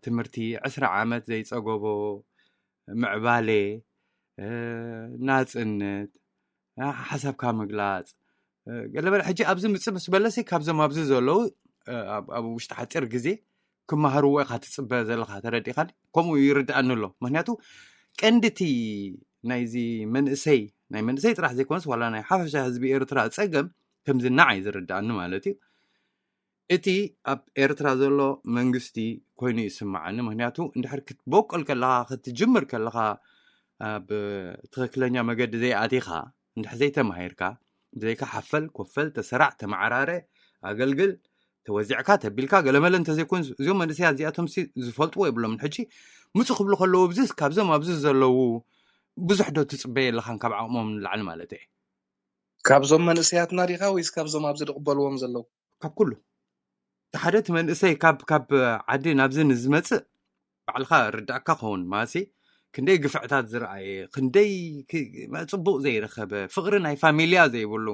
ትምህርቲ ዕስራ ዓመት ዘይፀገቦ ምዕባሌ ናፅነት ሓሳብካ ምግላፅ ገለበለ ሕጂ ኣብዚ ምፅእ ምስ በለሲ ካብዞም ኣብዚ ዘለዉ ኣብ ውሽጢ ሓፂር ግዜ ክመሃርዎ ኢካ ትፅበ ዘለካ ተረዲእካ ከምኡ ይርድኣኒ ኣሎ ምክንያቱ ቀንድቲ ናይዚ መንእሰይ ናይ መንእሰይ ጥራሕ ዘይኮነስ ዋላ ናይ ሓፈሻ ህዝቢ ኤርትራ ፀገም ከምዚ ናዓይ ዝርድኣኒ ማለት እዩ እቲ ኣብ ኤርትራ ዘሎ መንግስቲ ኮይኑ ይስምዓኒ ምክንያቱ እንድሕር ክትበቆል ከለካ ክትጅምር ከለካ ኣብ ትክክለኛ መገዲ ዘይኣቲካ እንድሕር ዘይተማሂርካ ብዘይካ ሓፈል ኮፈል ተሰራዕ ተመዓራረ ኣገልግል ተወዚዕካ ተቢልካ ገለመለ እንተዘይኮን እዚኦም መንእሰያት እዚኣቶም ዝፈልጥዎ የብሎምን ሕጂ ምፁ ክብሉ ከለዉ ብዚ ካብዞም ኣብዚ ዘለዉ ብዙሕ ዶ ትፅበየ ኣለኻን ካብ ዓቕሞም ንላዕሊ ማለት እየ? ካብዞም መንእሰያትና ዲኻ ወይስ ካብዞም ኣብዚ ዝቕበልዎም ዘለዉ? ካብ ኩሉ ሓደ እቲ መንእሰይ ካብ ካብ ዓዲ ናብዚ ንዝመፅእ ባዕልኻ ርዳእካ ከውን ማሲ ክንደይ ግፍዕታት ዝረኣየ ክንደይ ክ- ጽቡቕ ዘይረኸበ ፍቕሪ ናይ ፋሚልያ ዘይብሉ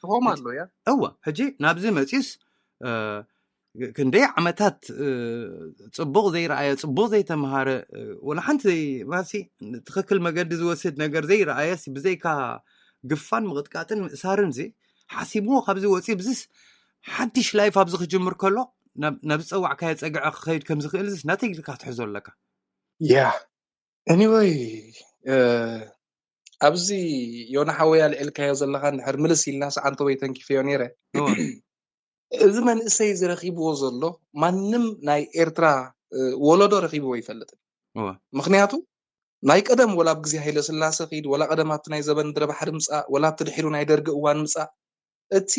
ትኾም ኣሎ እያ። እወ ሕጂ ናብዚ መፂስ እ፣ ክንደይ ዓመታት እ፣ ጽቡቕ ዘይረኣየ ጽቡቕ ዘይተምሃረ እ፣ ወላ ሓንቲ ማሲ ትኽክል መገዲ ዝወስድ ነገር ዘይረኣየ ሲ ብዘይካ ግፋን ምቕጥቃጥን ምእሳርን ዚ ሓሲብዎ ካብዚ ወፂ ብዝስ ሓድሽ ላይፍ ኣብዚ ክጅምር ከሎ ናብ ናብ ዝፀዋዕካዮ ፀግዐ ክኸይድ ከም ዝኽእል ዝስ ናተይ ኢልካ ክትሕዞ ኣለካ። ያ ኤኒወይ ኣብዚ ዮና ሓወይ ኣልዒልካዮ ዘለኻ እንድሕር ምልስ ኢልና ሰዓንተ ወይ ተንኪፈዮ ነይረ። እወ እዚ መንእሰይ ዝረኺብዎ ዘሎ ማንም ናይ ኤርትራ እ፣ ወለዶ ረኺብዎ ይፈልጥ። እወ ምክንያቱ ናይ ቀደም ወላ ኣብ ግዜ ሃይለ ስላሰ ኺድ ወላ ቀደም ኣብቲ ናይ ዘበን ድረ ባሕሪ ምፃእ ወላ ኣብቲ ድሒሩ ናይ ደርጊ እዋን ምፃእ እቲ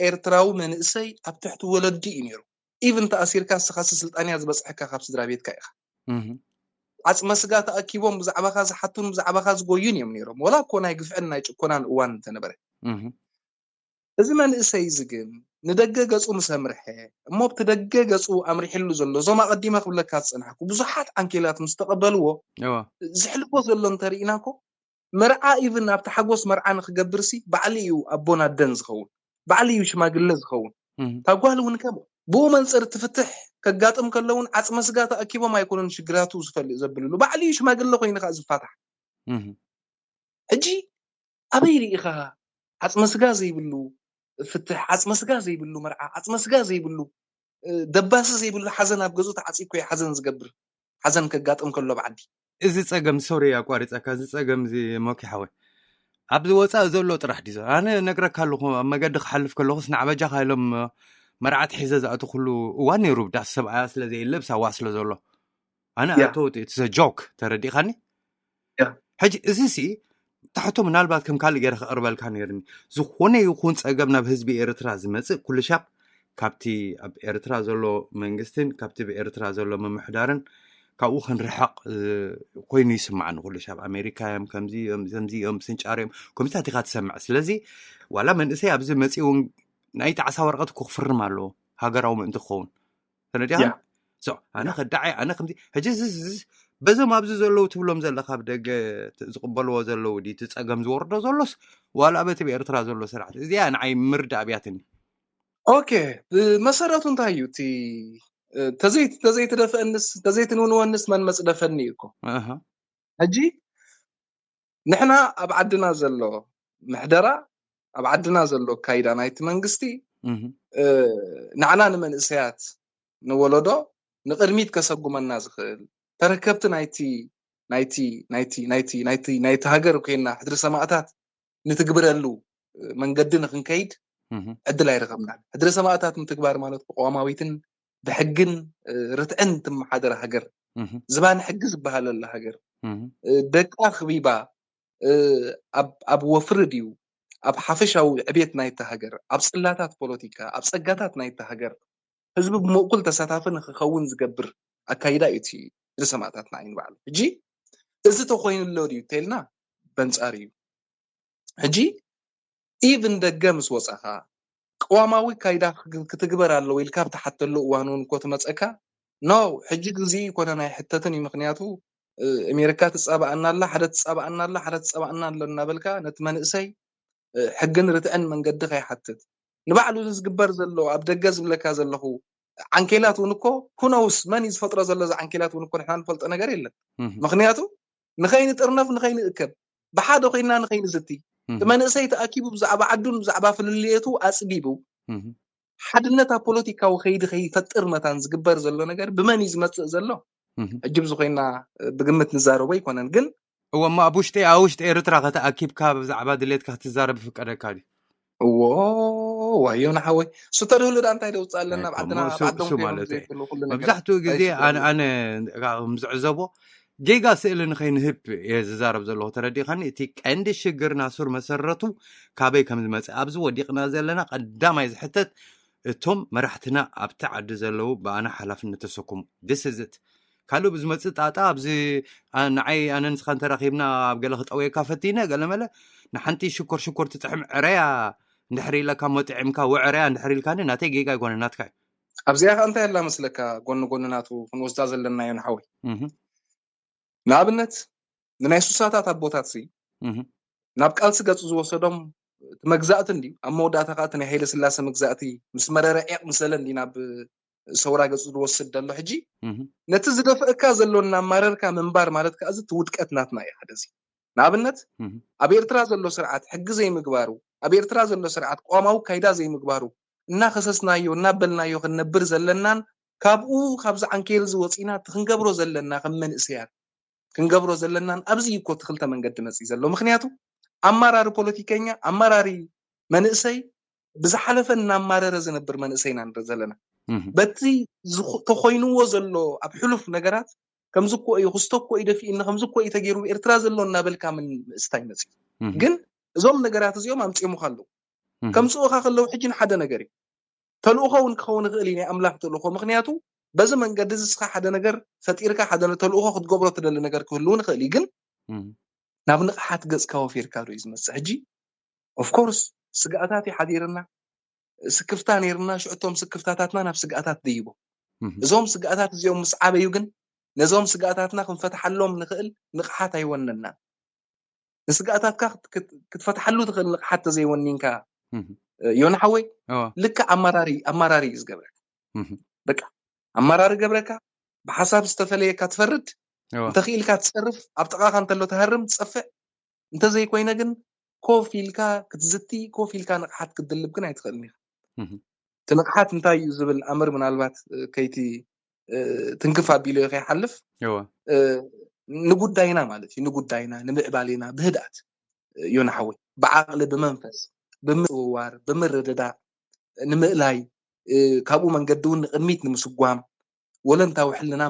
ኤርትራዊ መንእሰይ ኣብ ትሕቲ ወለዲ እዩ ነይሩ። ኢቭን ተኣሲርካ እስኻ ስልጣንያ ዝበፅሐካ ካብ ስድራ ቤትካ ኢኻ። እህ ዓፅመ ስጋ ተኣኪቦም ብዛዕባኻ ዝሓቱን ብዛዕባኻ ዝጎዩን እዮም ነይሮም። ወላ እኮ ናይ ግፍዕን ናይ ጭኮናን እዋን እንተነበረ እህ እዚ መንእሰይ እዚ ግን ንደገ ገፁ ምስ ኣምርሐ እሞ ኣብቲ ደገ ገፁ ኣምሪሕሉ ዘሎ እዞም ኣቐዲመ ክብለካ ዝፀናሕኩ ብዙሓት ዓንኬላት ምስ ተቐበልዎ እወ ዝሕልፎ ዘሎ እንተርኢና እኮ መርዓ ኢቭን ኣብቲ ሓጎስ መርዓ ንክገብር ሲ ባዕሊ እዩ ኣቦን ኣደን ዝኸውን ባዕሊ እዩ ሽማግለ ዝኸውን እህ እታ ጓል እውን ከም ብኡ መንፅር እቲ ፍትሕ ከጋጥም ከሎ እውን ዓፅመ ስጋ ተኣኪቦም ኣይኮኑን ሽግራቱ ዝፈልእ ዘብልሉ ባዕሊ እዩ ሽማግለ ኮይኑ ከዓ ዝፋታሕ እህ ሕጂ ኣበይ ርኢኻ ዓፅመ ስጋ ዘይብሉ ፍትሕ ዓፅመ ስጋ ዘይብሉ መርዓ ዓፅመ ስጋ ዘይብሉ እ፣ ደባሲ ዘይብሉ ሓዘን ኣብ ገዝኡ ተዓፂኩ እዩ ሓዘን ዝገብር ሓዘን ከጋጥም ከሎ ብዓዲ እዚ ጸገም ሶሪ ኣቋሪፀካ እዚ ጸገም እዚ ሞኪ ሓወይ ኣብዚ ወፃኢ ዘሎ ጥራሕ ድዩ ዘሎ? ኣነ ነግረካ ኣለኹ ኣብ መገዲ ክሓልፍ ከለኹስ ንዓበጃኻ ኢሎም መርዓት ሒዘ ዝኣትኹሉ እዋን ነይሩ ብዳስ ሰብኣያ ስለ ዘይለ ብሳዋ ስለ ዘሎ ኣነ ያ። ኣቶ እቲ ዘ ጆክ ተረዲኻኒ ያ። ሕጂ እዚ ሲ ታሕቶ ምናልባት ከም ካልእ ገይረ ክቕርበልካ ነይርኒ ዝኾነ ይኹን ጸገም ናብ ህዝቢ ኤርትራ ዝመጽእ ኩሉ ሻብ ካብቲ ኣብ ኤርትራ ዘሎ መንግስትን ካብቲ ብኤርትራ ዘሎ ምምሕዳርን ካብኡ ክንርሕቕ እ፣ ኮይኑ ይስማዕኒ ኩሉ ሻብ ኣሜሪካ እዮም ከምዚ እዮም ከምዚ እዮም ስንጫር እዮም ከምዚታት ኢኻ ትሰምዕ ስለዚ ዋላ መንእሰይ ኣብዚ መፂኡ እውን ናይ ጣዕሳ ወረቐት እኮ ክፍርም ኣለዎ ሃገራዊ ምእንቲ ክኸውን ተረዲኻ ያ። so ኣነ ከዳዓይ ኣነ ከምዚ ሕጂ እዚ እዚ- በዞም ኣብዚ ዘለዉ ትብሎም ዘለካ ኣብ ደገ ት- ዝቕበልዎ ዘለዉ ድዩ እቲ ፀገም ዝወርዶ ዘሎስ ዋላ በቲ ብኤርትራ ዘሎ ስርዓት እዚኣ ንዓይ ምርዳእ ኣብያትኒ ኦኬ ብመሰረቱ እንታይ እዩ እቲ እ፣ ተዘይ- ተዘይትደፈአንስ ተዘይትንውንወንስ መን መፅደፈኒ እዩ እኮ ኣሃ ሕጂ ንሕና ኣብ ዓድና ዘሎ ምሕደራ ኣብ ዓድና ዘሎ ኣካይዳ ናይቲ መንግስቲ እህ እ፣ ንዓና ንመንእሰያት ንወለዶ ንቕድሚት ከሰጉመና ዝኽእል ተረከብቲ ናይቲ ናይቲ ናይቲ ናይቲ ናይቲ ናይቲ ሃገር ኮይና ሕድሪ ሰማእታት ንትግብረሉ እ፣ መንገዲ ንክንከይድ እህ ዕድል ኣይረኸብናን። ሕድሪ ሰማእታት ምትግባር ማለት ብቀዋማዊትን ብሕግን እ፣ ርትዕን ትመሓደር ሃገር እህ ዝባን ሕጊ ዝበሃለላ ሃገር እህ እ፣ ደቃ ክቢባ እ፣ ኣብ ኣብ ወፍሪ ድዩ ኣብ ሓፈሻዊ ዕቤት ናይታ ሃገር ኣብ ጽላታት ፖለቲካ ኣብ ጸጋታት ናይታ ሃገር ህዝቢ ብምእኩል ተሳታፊ ንክኸውን ዝገብር ኣካይዳ እዩ እቲ ንሰማእታትና እዩ ንባዕሉ ሕጂ እዚ ተኮይኑሎ ድዩ ተልና በንጻር እዩ ሕጂ ኢቭን ደገ ምስ ወጻኻ ቅዋማዊ ካይዳ ክትግበር ኣለዎ ኢልካ ብትሓተሉ እዋን እውን እኮ ትመፀካ ኖ ሕጂ ግዜ ይኮነ ናይ ሕተትን እዩ ምክንያቱ ኣሜሪካ ትፃባኣና ኣላ ሓደ ትፃባኣና ኣላ ሓደ ትፃባኣና ኣሎ እናበልካ ነቲ መንእሰይ ሕግን ርትዕን መንገዲ ከይሓትት ንባዕሉ ዝግበር ዘሎ ኣብ ደገ ዝብለካ ዘለኹ ዓንኬላት እውን እኮ ኩነውስ መን እዩ ዝፈጥሮ ዘሎ እዚ ዓንኬላት እውን እኮ ንሕና ንፈልጦ ነገር የለን ምክንያቱ ንኸይንጥርነፍ ንኸይንእከብ ብሓደ ኮይና ንኸይንዝቲ እቲ መንእሰይ ተኣኪቡ ብዛዕባ ዓዱን ብዛዕባ ፍልልየቱ ኣፅቢቡ ሓድነት ኣብ ፖለቲካዊ ከይዲ ከይፈጥር መታን ዝግበር ዘሎ ነገር ብመን እዩ ዝመፅእ ዘሎ ሕጂ ብዝኮይና ብግምት ንዛረቦ ኣይኮነን ግን እወ እሞ ኣብ ውሽጢ ኣብ ውሽጢ ኤርትራ ከተኣኪብካ ብዛዕባ ድሌትካ ክትዛረብ ይፍቀደካ ድዩ እዎ ዋዮ ንሓወይ እሱ ተድህሉ ዳ እንታይ ደውፅእ ኣለና ኣብ ዓድና ኣብ ዓዶም ኮይኖም ዘይክእሉ ኩሉ ነገር መብዛሕትኡ ግዜ ኣነ ኣነ ከም ዝዕዘቦ ጌጋ ስእሊ ንኸይንህብ እየ ዝዛረብ ዘለኹ ተረዲኻኒ እቲ ቀንዲ ሽግርና ሱር መሰረቱ ካበይ ከም ዝመፅእ ኣብዚ ወዲቕና ዘለና ቀዳማይ ዝሕተት እቶም መራሕትና ኣብቲ ዓዲ ዘለዉ ብኣና ሓላፍነት ተሰኩሙ ድስዝት ካልእ ብዝመጽእ ጣጣ ኣብዚ ንዓይ ኣነ ንስኻ እንተራኺብና ኣብ ገለ ክጠውየካ ፈቲነ ገለ መለ ንሓንቲ ሽኮር ሽኮር ትጥዕም ዕረያ እንድሕር ኢለካ መጥዕምካ ወዕረያ እንድሕር ኢልካኒ ናተይ ጌጋ ኣይኮነ ናትካ እዩ። ኣብዚኣ ከ እንታይ ኣላ መስለካ? ጎኒ ጎኒ ናቱ ክንወስዳ ዘለናዮ ንሓወይ ንኣብነት ንናይ ሱሳታት ኣቦታት ሲ ናብ ቃልሲ ገጹ ዝወሰዶም እቲ መግዛእቲ እንዲ ኣብ መወዳእታ ከዓ ናይ ሃይለ ስላሰ መግዛእቲ ምስ መረረ ዒቕ ምሰለ እንዲ ናብ ሰውራ ገጹ ዝወስድ ዘሎ ሕጂ ነቲ ዝደፍአካ ዘሎ እናማረርካ ምንባር ማለት ከዓ እዚ ውድቀት ናትና እዩ። ሓደ ዚ ንኣብነት ኣብ ኤርትራ ዘሎ ስርዓት ሕጊ ዘይምግባሩ ኣብ ኤርትራ ዘሎ ስርዓት ቆማዊ ካይዳ ዘይምግባሩ እናኸሰስናዮ እናበልናዮ ክንነብር ዘለናን ካብኡ ካብዚ ዓንኬል ዝወፂና እቲ ክንገብሮ ዘለና ከም መንእሰያት ክንገብሮ ዘለናን ኣብዚ እዩ እኮ እቲ ክልተ መንገዲ መፅኢ ዘሎ። ምክንያቱ ኣማራሪ ፖለቲከኛ ኣማራሪ መንእሰይ ብዝሓለፈ እናማረረ ዝነብር መንእሰይ ኢና ንርኢ ዘለና። በቲ ተኮይንዎ ዘሎ ኣብ ሕሉፍ ነገራት ከምዚ እኮ እዩ ክስቶ እኮ እዩ ደፊእኒ ከምዚ እኮ እዩ ተገይሩ ኤርትራ ዘሎ እናበልካ ምን ምስታይ መፅኢ ግን እዞም ነገራት እዚኦም ኣምፂኦምካ ኣለዉ ከምፅኡካ ከለዉ ሕጂ ንሓደ ነገር እዩ ተልእኾ እውን ክኸውን ይኽእል እዩ ናይ ኣምላኽ ተልእኾ ምክንያቱ በዚ መንገዲ እዚ ስኻ ሓደ ነገር ፈጢርካ ሓደ ተልእኾ ክትገብሮ ትደሊ ነገር ክህልው ንኽእል እዩ ግን ናብ ንቕሓት ገጽካ ወፊርካ ዶ እዩ ዝመጽእ ሕጂ ኦፍኮርስ ስግኣታት እዩ ሓዲርና ስክፍታ ነይርና ሽዕቶም ስክፍታታትና ናብ ስግኣታት ደይቦ እዞም ስግኣታት እዚኦም ምስ ዓበዩ ግን ነዞም ስግኣታትና ክንፈትሓሎም ንኽእል ንቕሓት ኣይወነና ንስግኣታትካ ክትፈትሓሉ ትኽእል ንቕሓት ተዘይወኒንካ ዮና ሓወይ ልክዕ ኣማራሪ ኣማራሪ እዩ ዝገብረካ በቃ ኣማራሪ ገብረካ ብሓሳብ ዝተፈለየካ ትፈርድ እንተኽኢልካ ትፀርፍ ኣብ ጥቓኻ እንተሎ ትሃርም ትፀፍዕ እንተዘይኮይነ ግን ኮፍ ኢልካ ክትዝቲ ኮፍ ኢልካ ንቕሓት ክትድልብ ግን ኣይትኽእልን ኢኻ እቲ ንቕሓት እንታይ እዩ ዝብል ኣምር ምናልባት ከይቲ ትንክፍ ኣቢሉ ከይሓልፍ ንጉዳይና ማለት እዩ ንጉዳይና ንምዕባሌና ብህድኣት ዮና ሓወይ ብዓቕሊ ብመንፈስ ብምፅውዋር ብምርድዳእ ንምእላይ ካብኡ መንገዲ እውን ንቅድሚት ንምስጓም ወለንታዊ ሕልና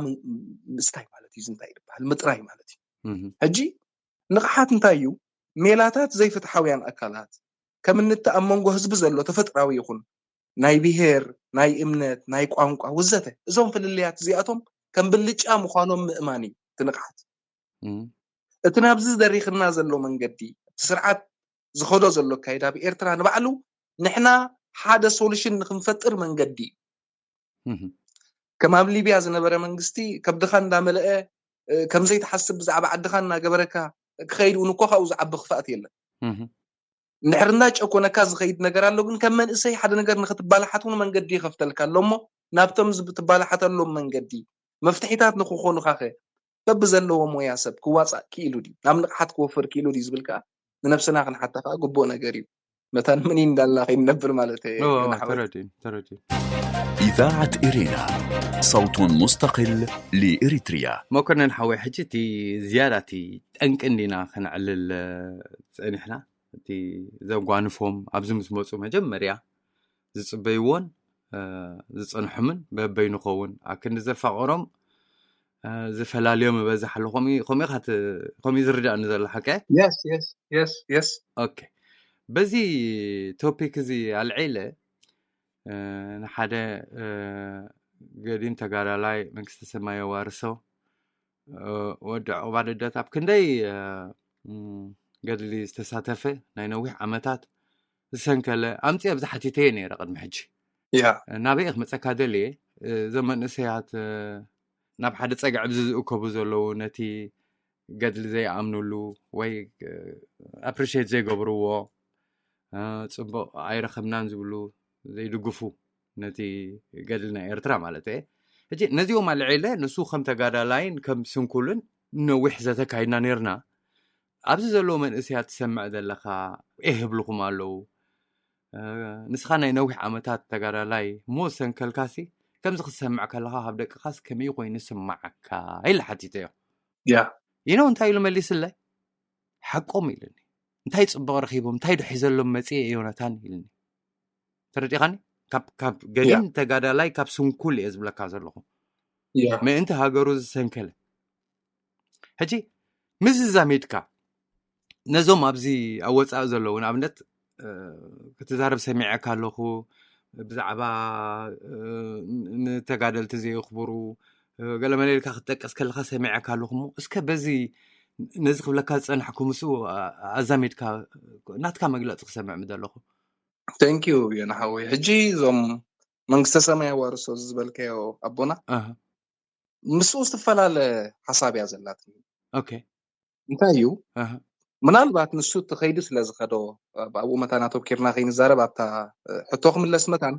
ምስታይ ማለት እዩ እንታይ ይበሃል ምጥራይ ማለት እዩ ሕጂ ንቕሓት እንታይ እዩ ሜላታት ዘይፍትሓውያን ኣካላት ከም እንተ ኣብ መንጎ ህዝቢ ዘሎ ተፈጥራዊ ይኹን ናይ ብሄር ናይ እምነት ናይ ቋንቋ ውዘተ እዞም ፍልልያት እዚኣቶም ከም ብልጫ ምዃኖም ምእማን እዩ እቲ ንቕሓት እቲ ናብዚ ዝደሪኽና ዘሎ መንገዲ እቲ ስርዓት ዝኸዶ ዘሎ ኣካይዳ ብኤርትራ ንባዕሉ ንሕና ሓደ ሶሉሽን ንክንፈጥር መንገዲ እዩ ከም ኣብ ሊብያ ዝነበረ መንግስቲ ከብድኻ እንዳመለአ ከም ዘይትሓስብ ብዛዕባ ዓድኻ እናገበረካ ክኸይድ እውን እኮ ካብኡ ዝዓቢ ክፍኣት የለን እንድሕር እንዳጨኮነካ ዝኸይድ ነገር ኣሎ ግን ከም መንእሰይ ሓደ ነገር ንክትባላሓት እውን መንገዲ ይኸፍተልካ ኣሎ እሞ ናብቶም ትባላሓተሎም መንገዲ መፍትሒታት ንክኾኑካ ከ በብዘለዎ ሞያ ሰብ ክዋፃእ ክኢሉ ድዩ ናብ ንቕሓት ክወፍር ክኢሉ ድዩ ዝብል ከዓ ንነብስና ክንሓታ ከዓ ግቡእ ነገር እዩ መታን ምን እንዳልና ከይንነብር ማለት ኢዛዓት ኢሬና ሰውቱን ሙስተቅል ሊኢሪትሪያ መኮነን ሓወይ ሕጂ እቲ ዝያዳ እቲ ጠንቂ እንዲና ከነዕልል ፀኒሕና እቲ ዘጓንፎም ኣብዚ ምስ መፁ መጀመርያ ዝፅበይዎን ዝፀንሖምን በበይኑ ኸውን ኣብ ክንዲ ዘፋቀሮም ዝፈላልዮም ይበዝሕ ኣሎ ከምኡ ኢኻ ከምኡ ዝርዳእኒ ዘሎ ሓቀ yes yes yes yes okay በዚ ቶፒክ እዚ ኣልዒለ ንሓደ ገዲም ተጋዳላይ መንግስተ ሰማይ የዋርሶ ወዲ ዕቑባ ልደት ኣብ ክንደይ ገድሊ ዝተሳተፈ ናይ ነዊሕ ዓመታት ዝሰንከለ ኣምፅእ ኣብዚ ሓቲተየ ነይረ ቅድሚ ሕጂ ናበይ ክመፀካ ደልየ እዞም መንእሰያት ናብ ሓደ ፀግዒ ኣብዚ ዝእከቡ ዘለዉ ነቲ ገድሊ ዘይኣምንሉ ወይ ኣፕሪሼት ዘይገብርዎ ፅቡቅ ኣይረኸብናን ዝብሉ ዘይድግፉ ነቲ ገድሊ ናይ ኤርትራ ማለት እየ ሕጂ ነዚኦም ኣልዒለ ንሱ ከም ተጋዳላይን ከም ስንኩልን ነዊሕ ዘተካይድና ነርና ኣብዚ ዘለዉ መንእስያት ትሰምዕ ዘለኻ ኤህ ይብልኹም ኣለዉ ንስኻ ናይ ነዊሕ ዓመታት ተጋዳላይ ሞ ሰንከልካሲ ከምዚ ክትሰምዕ ከለኻ ካብ ደቅኻስ ከመይ ኮይኑ ስማዓካ ኢለ ሓቲተዮ ያ ይነው እንታይ ኢሉ መሊስለይ ሓቆም ኢሉኒ እንታይ ፅቡቕ ረኺቦም እንታይ ዶ ሒዘሎም መፅየ ዮናታን ኢልኒ ተረዲኻኒ ካብ ገዲም ተጋዳላይ ካብ ስንኩል እየ ዝብለካ ዘለኹ ምእንቲ ሃገሩ ዝሰንከለ ሕጂ ምስ ዛሚድካ ነዞም ኣብዚ ኣብ ወፃኢ ዘለዉ ንኣብነት ክትዛረብ ሰሚዐካ ኣለኹ ብዛዕባ ንተጋደልቲ ዘየኽብሩ ገለ መለ ኢልካ ክትጠቅስ ከለኻ ሰሚዐካ ኣለኹ። እሞ እስከ በዚ ነዚ ክብለካ ዝጸናሕኩ ምስኡ ኣዛሚድካ ናትካ መግለጺ ክሰምዕ ምደለኹ። Thank you ዮና ሓወይ። ሕጂ እዞም መንግስተ ሰማይ ኣዋርሶ ዝበልካዮ ኣቦና ምስኡ ዝተፈላለ ሓሳብ እያ ዘላትኒ። ኦኬ እንታይ እዩ ምናልባት ንሱ እቲ ከይዲ ስለ ዝኸዶ ኣብኡ መታን ኣተኪርና ከይንዛረብ ኣብታ ሕቶ ክምለስ መታን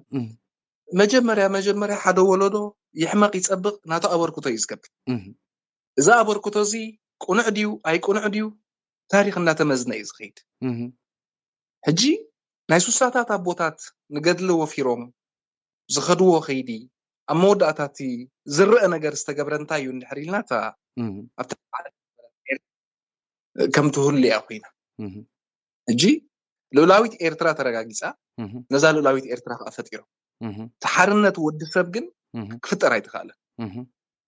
መጀመርያ መጀመርያ ሓደ ወለዶ ይሕመቕ ይፀብቕ ናቱ ኣበርክቶ እዩ ዝገብር። እዚ ኣበርክቶ እዚ ቅኑዕ ድዩ ኣይቅኑዕ ድዩ ታሪክ እናተመዝነ እዩ ዝኸይድ። ሕጂ ናይ ሱሳታት ኣቦታት ንገድሊ ወፊሮም ዝኸድዎ ከይዲ ኣብ መወዳእታ እቲ ዝረአ ነገር ዝተገብረ እንታይ እዩ እንድሕር ኢልና እታ ኣብቲ ከም ትህሉ እያ ኮይና። ሕጂ ልኡላዊት ኤርትራ ተረጋጊፃ ነዛ ልኡላዊት ኤርትራ ከዓ ፈጢሮም። እቲ ሓርነት ወዲ ሰብ ግን ክፍጠር ኣይተኽኣለን።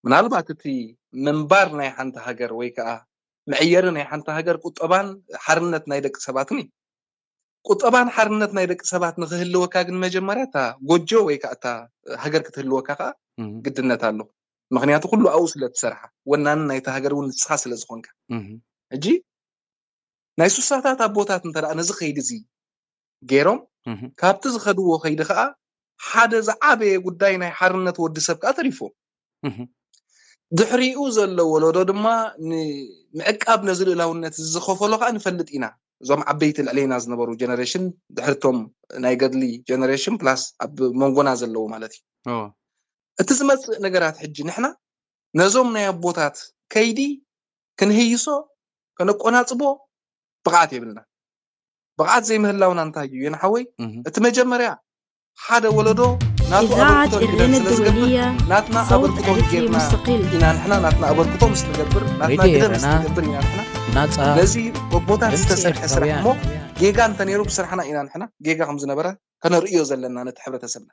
ምናልባት እቲ ምንባር ናይ ሓንቲ ሃገር ወይ ከዓ መዕየሪ ናይ ሓንቲ ሃገር ቁጠባን ሓርነት ናይ ደቂ ሰባትን እዩ። ቁጠባን ሓርነት ናይ ደቂ ሰባት ንክህልወካ ግን መጀመርያ እታ ጎጆ ወይ ከዓ እታ ሃገር ክትህልወካ ከዓ ግድነት ኣሎ። ምክንያቱ ኩሉ ኣብኡ ስለ ትሰርሓ ወናኒ ናይቲ ሃገር እውን ንስኻ ስለ ዝኾንካ። ሕጂ ናይ ሱሳታት ኣቦታት እንተ ነዚ ከይዲ እዚ ገይሮም ካብቲ ዝኸድዎ ከይዲ ከዓ ሓደ ዝዓበየ ጉዳይ ናይ ሓርነት ወዲ ሰብ ከዓ ተሪፎም። ድሕሪኡ ዘሎ ወለዶ ድማ ንምዕቃብ ነዚ ልእላውነት ዝኸፈሎ ከዓ ንፈልጥ ኢና። እዞም ዓበይቲ ልዕሌና ዝነበሩ ጀነሬሽን ድሕርቶም ናይ ገድሊ ጀነሬሽን ፕላስ ኣብ መንጎና ዘለዉ ማለት እዩ። እቲ ዝመፅእ ነገራት ሕጂ ንሕና ነዞም ናይ ኣቦታት ከይዲ ክንህይሶ ከነቆናፅቦ ብቕዓት የብልና። ብቕዓት ዘይምህላውና እንታይ እዩ የንሓወይ? እቲ መጀመርያ ሓደ ወለዶ ናቱ ኣበርክቶ እንዲበር ስለ ዝገብር ናትና ኣበርክቶ ንጌርና ኢና ንሕና ናትና ኣበርክቶ ምስ ንገብር ናትና ግደ ምስ ንገብር ኢና ንሕና ነዚ ኣቦታት ዝተሰርሐ ስራሕ እሞ ጌጋ እንተነይሩ ብስራሕና ኢና ንሕና ጌጋ ከም ዝነበረ ከነርእዮ ዘለና ነቲ ሕብረተሰብና።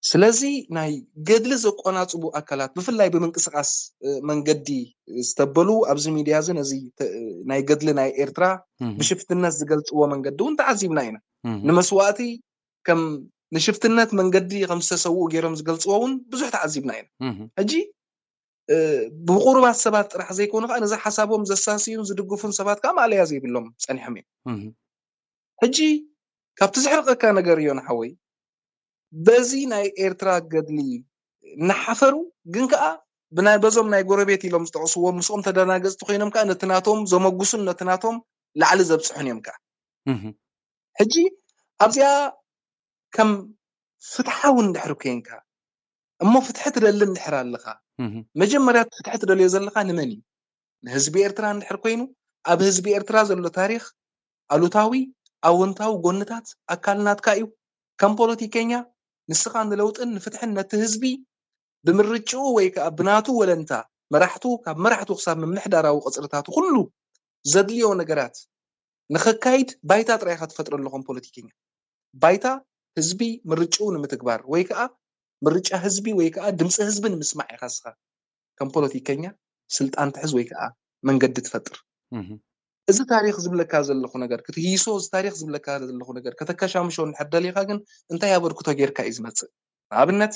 ስለዚ ናይ ገድሊ ዘቆናጽቡ ኣካላት ብፍላይ ብምንቅስቃስ መንገዲ ዝተበሉ ኣብዚ ሚድያ እዚ ነዚ ናይ ገድሊ ናይ ኤርትራ ብሽፍትነት ዝገልጽዎ መንገዲ እውን ተዓዚብና ኢና። ንመስዋእቲ ከም ንሽፍትነት መንገዲ ከም ዝተሰውኡ ገይሮም ዝገልጽዎ እውን ብዙሕ ተዓዚብና ኢና። ሕጂ ብቁሩባት ሰባት ጥራሕ ዘይኮኑ ከዓ ነዚ ሓሳቦም ዘሳስዩን ዝድግፉን ሰባት ከዓ ማእለያ ዘይብሎም ጸኒሖም እዮም። ሕጂ ካብቲ ዘሕርቐካ ነገር እዮ ንሓወይ በዚ ናይ ኤርትራ ገድሊ እናሓፈሩ ግን ከዓ ብናይ በዞም ናይ ጎረቤት ኢሎም ዝጠቕስዎም ምስኦም ተደናገፅቲ ኮይኖም ከዓ ነቲ ናቶም ዘመጉሱን ነቲ ናቶም ላዕሊ ዘብፅሑን እዮም ከዓ። ሕጂ ኣብዚኣ ከም ፍትሓዊ እንድሕር ኮይንካ እሞ ፍትሒ ትደሊ እንድሕር ኣለኻ መጀመርያ ፍትሒ ትደልዮ ዘለኻ ንመን እዩ? ንህዝቢ ኤርትራ እንድሕር ኮይኑ ኣብ ህዝቢ ኤርትራ ዘሎ ታሪኽ ኣሉታዊ ኣወንታዊ ጎንታት ኣካል ናትካ እዩ። ከም ፖለቲከኛ ንስኻ ንለውጥን ንፍትሕን ነቲ ህዝቢ ብምርጭኡ ወይ ከዓ ብናቱ ወለንታ መራሕቱ ካብ መራሕቱ ክሳብ ምምሕዳራዊ ቅፅርታቱ ኩሉ ዘድልዮ ነገራት ንኸካይድ ባይታ ጥራይ ኢኻ ትፈጥረሉ ከም ፖለቲከኛ። ባይታ ህዝቢ ምርጭኡ ንምትግባር ወይ ከዓ ምርጫ ህዝቢ ወይ ከዓ ድምፂ ህዝቢ ንምስማዕ ኢኻ ንስኻ ከም ፖለቲከኛ ስልጣን ትሕዝ ወይ ከዓ መንገዲ ትፈጥር። እዚ ታሪክ ዝብለካ ዘለኹ ነገር ክትህይሶ እዚ ታሪክ ዝብለካ ዘለኹ ነገር ከተከሻምሾ እንድሕር ደሊኻ ግን እንታይ ኣበርክቶ ጌርካ እዩ ዝመፅእ? ንኣብነት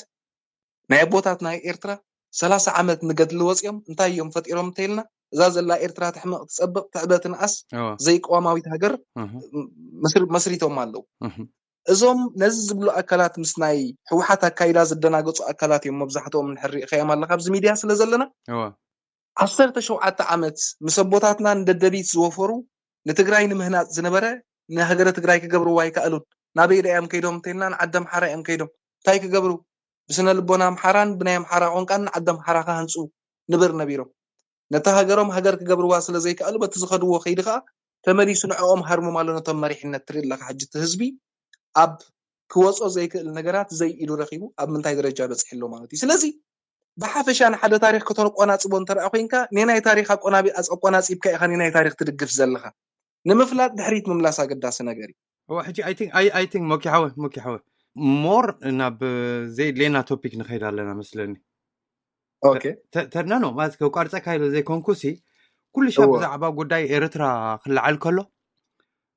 ናይ ኣቦታት ናይ ኤርትራ ሰላሳ ዓመት ንገድሊ ወፂኦም እንታይ እዮም ፈጢሮም እንተይልና እዛ ዘላ ኤርትራ ትሕመቕ ትፀብቕ ትዕበ ትንኣስ ዘይቀዋማዊት ሃገር መስሪቶም ኣለዉ። እዞም ነዚ ዝብሉ ኣካላት ምስ ናይ ህወሓት ኣካይዳ ዝደናገፁ ኣካላት እዮም መብዛሕትኦም እንድሕር ርኢኻዮም ኣለካ ኣብዚ ሚድያ ስለ ዘለና ዓሰርተ ሸውዓተ ዓመት ምስ ኣቦታትና ንደደቢት ዝወፈሩ ንትግራይ ንምህናፅ ዝነበረ ንሃገረ ትግራይ ክገብርዋ ኣይከኣሉን። ናበይ ዳ እዮም ከይዶም እንተልና ንዓዲ ኣምሓራ እዮም ከይዶም። እንታይ ክገብሩ? ብስነ ልቦና ኣምሓራን ብናይ ኣምሓራ ቋንቋን ንዓዲ ኣምሓራ ክሃንፁ ንብር ነቢሮም። ነታ ሃገሮም ሃገር ክገብርዋ ስለ ዘይከኣሉ በቲ ዝኸድዎ ከይዲ ከዓ ተመሊሱ ንዕኦም ሃርሞም ኣሎ። ነቶም መሪሕነት ትርኢ ኣለካ ሕጂ እቲ ህዝቢ ኣብ ክወፆ ዘይክእል ነገራት ዘይኢዱ ረኪቡ ኣብ ምንታይ ደረጃ በፂሑ ኣሎ ማለት እዩ። ስለዚ ብሓፈሻ ንሓደ ታሪክ ከተቆናፅቦ እንተደኣ ኮይንካ ንናይ ታሪክ ኣቆናቢ- ኣቆናፂብካ ኢካ ንናይ ታሪክ ትድግፍ ዘለካ። ንምፍላጥ ድሕሪት ምምላስ ኣገዳሲ ነገር እዩ። እዋ ሕጂ I think I I think ሞኪ ሓወ ሞኪ ሓወ more ናብ ዘየድልየና ቶፒክ ንኸይድ ኣለና መስለኒ። ኦኬ ተ- ተድናኖ ማለት ከቋርፀካ ኢለ ዘይኮንኩሲ ኩሉ ሻብ እዋ። ብዛዕባ ጉዳይ ኤርትራ ክለዓል ከሎ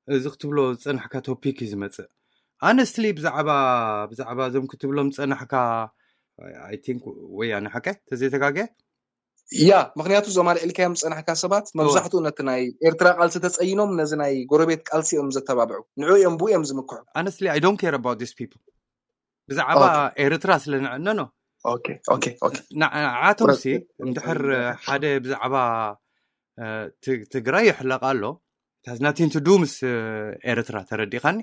እዚ ክትብሎ ዝፀናሕካ ቶፒክ እዩ ዝመፅእ። ኣነስትሊ ብዛዕባ ብዛዕባ እዞም ክትብሎም ዝፀናሕካ I think ወያነ ሓቀ ተዘይተጋገ ያ ምክንያቱ እዞም ኣልዕልካዮም ዝፀናሕካ ሰባት መብዛሕትኡ ነቲ ናይ ኤርትራ ቃልሲ ተፀይኖም ነዚ ናይ ጎረቤት ቃልሲ እዮም ዘተባብዑ። ንዑ እዮም ብኡ እዮም ዝምክሑ። Honestly, I don't care about these people ብዛዕባ ኤርትራ ስለ ንዕነኖ okay okay okay ንዓቶም ሲ እንድሕር ሓደ ብዛዕባ ትግራይ ይሕለቕ ኣሎ። It has nothing to do ምስ ኤርትራ፣ ተረዲኻኒ?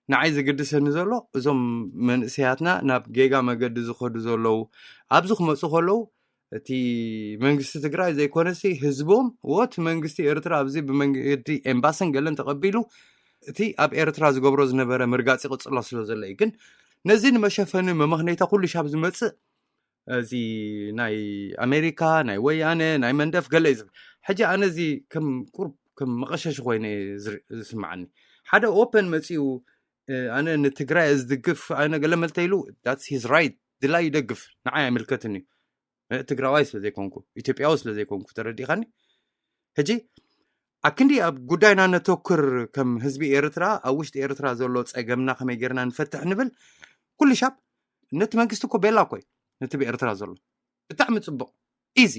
ንዓይ ዝግድሰኒ ዘሎ እዞም መንእሰያትና ናብ ጌጋ መገዲ ዝኸዱ ዘለዉ ኣብዚ ክመፁ ከለዉ እቲ መንግስቲ ትግራይ ዘይኮነሲ ህዝቦም ወት መንግስቲ ኤርትራ ኣብዚ ብመንገዲ ኤምባስን ገለን ተቐቢሉ እቲ ኣብ ኤርትራ ዝገብሮ ዝነበረ ምርጋፅ ይቕፅሎ ስለ ዘሎ እዩ። ግን ነዚ ንመሸፈኒ መመኽነይታ ኩሉ ሻብ ዝመፅእ እዚ ናይ ኣሜሪካ ናይ ወያነ ናይ መንደፍ ገለ እዩ ዝብል። ሕጂ ኣነ እዚ ከም ቁርብ ከም መቐሸሽ ኮይነ ዝስምዓኒ። ሓደ ኦፐን መፂኡ ኣነ ንትግራይ ዝድግፍ ኣነ ገለ መልተ ኢሉ that's his right፣ ድላይ ይደግፍ፣ ንዓይ ኣይምልከትን እዩ። ትግራዋይ ስለ ዘይኮንኩ ኢትዮጵያዊ ስለ ዘይኮንኩ፣ ተረዲኻኒ? ሕጂ ኣክንዲ ኣብ ጉዳይና ነተኩር ከም ህዝቢ ኤርትራ፣ ኣብ ውሽጢ ኤርትራ ዘሎ ፀገምና ከመይ ጌርና ንፈትሕ ንብል። ኩሉ ሻብ ነቲ መንግስቲ እኮ ቤላ እኮ እዩ ነቲ ብኤርትራ ዘሎ። ብጣዕሚ ፅቡቕ፣ ኢዚ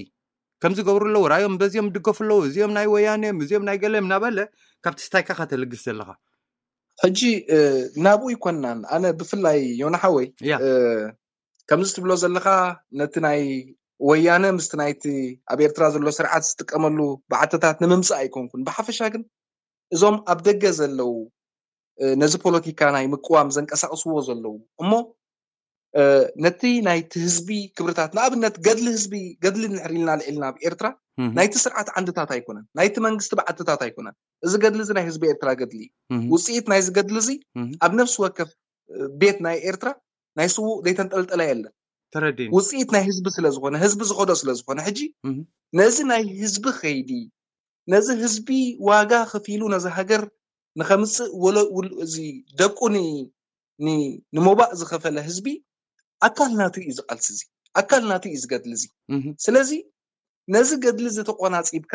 ከምዚ ገብሩ ኣለዉ ራዮም በዚኦም ድገፉ ኣለዉ፣ እዚኦም ናይ ወያነ እዮም፣ እዚኦም ናይ ገለ እዮም እናበለ ካብቲ ስታይካ ከተልግስ ዘለኻ። ሕጂ ናብኡ ይኮናን ኣነ ብፍላይ ዮና ሓወይ ያ ከምዚ ትብሎ ዘለኻ ነቲ ናይ ወያነ ምስቲ ናይቲ ኣብ ኤርትራ ዘሎ ስርዓት ዝጥቀመሉ በዓትታት ንምምፃእ ኣይኮንኩን። ብሓፈሻ ግን እዞም ኣብ ደገ ዘለዉ ነዚ ፖለቲካ ናይ ምቅዋም ዘንቀሳቕስዎ ዘለዉ እሞ ነቲ ናይቲ ህዝቢ ክብርታት ንኣብነት ገድሊ ህዝቢ ገድሊ እንድሕር ኢልና ልዒልና ኣብ ኤርትራ ናይቲ ስርዓት ዓንድታት ኣይኮነን፣ ናይቲ መንግስቲ በዓትታት ኣይኮነን። እዚ ገድሊ እዚ ናይ ህዝቢ ኤርትራ ገድሊ እዩ። ውፅኢት ናይዚ ገድሊ እዚ ኣብ ነፍሲ ወከፍ ቤት ናይ ኤርትራ ናይ ስዉእ ዘይተንጠልጠለ የለን። ተረዲኒ። ውፅኢት ናይ ህዝቢ ስለ ዝኾነ ህዝቢ ዝኸዶ ስለ ዝኾነ ሕጂ ነዚ ናይ ህዝቢ ከይዲ ነዚ ህዝቢ ዋጋ ከፊሉ ነዚ ሃገር ንኸምፅእ እዚ ደቁ ንሞባእ ዝኸፈለ ህዝቢ ኣካል ናቱ እዩ ዝቃልሲ እዚ ኣካል ናቱ እዩ ዝገድሊ እዚ። ስለዚ ነዚ ገድሊ እዚ ተቆናፂብካ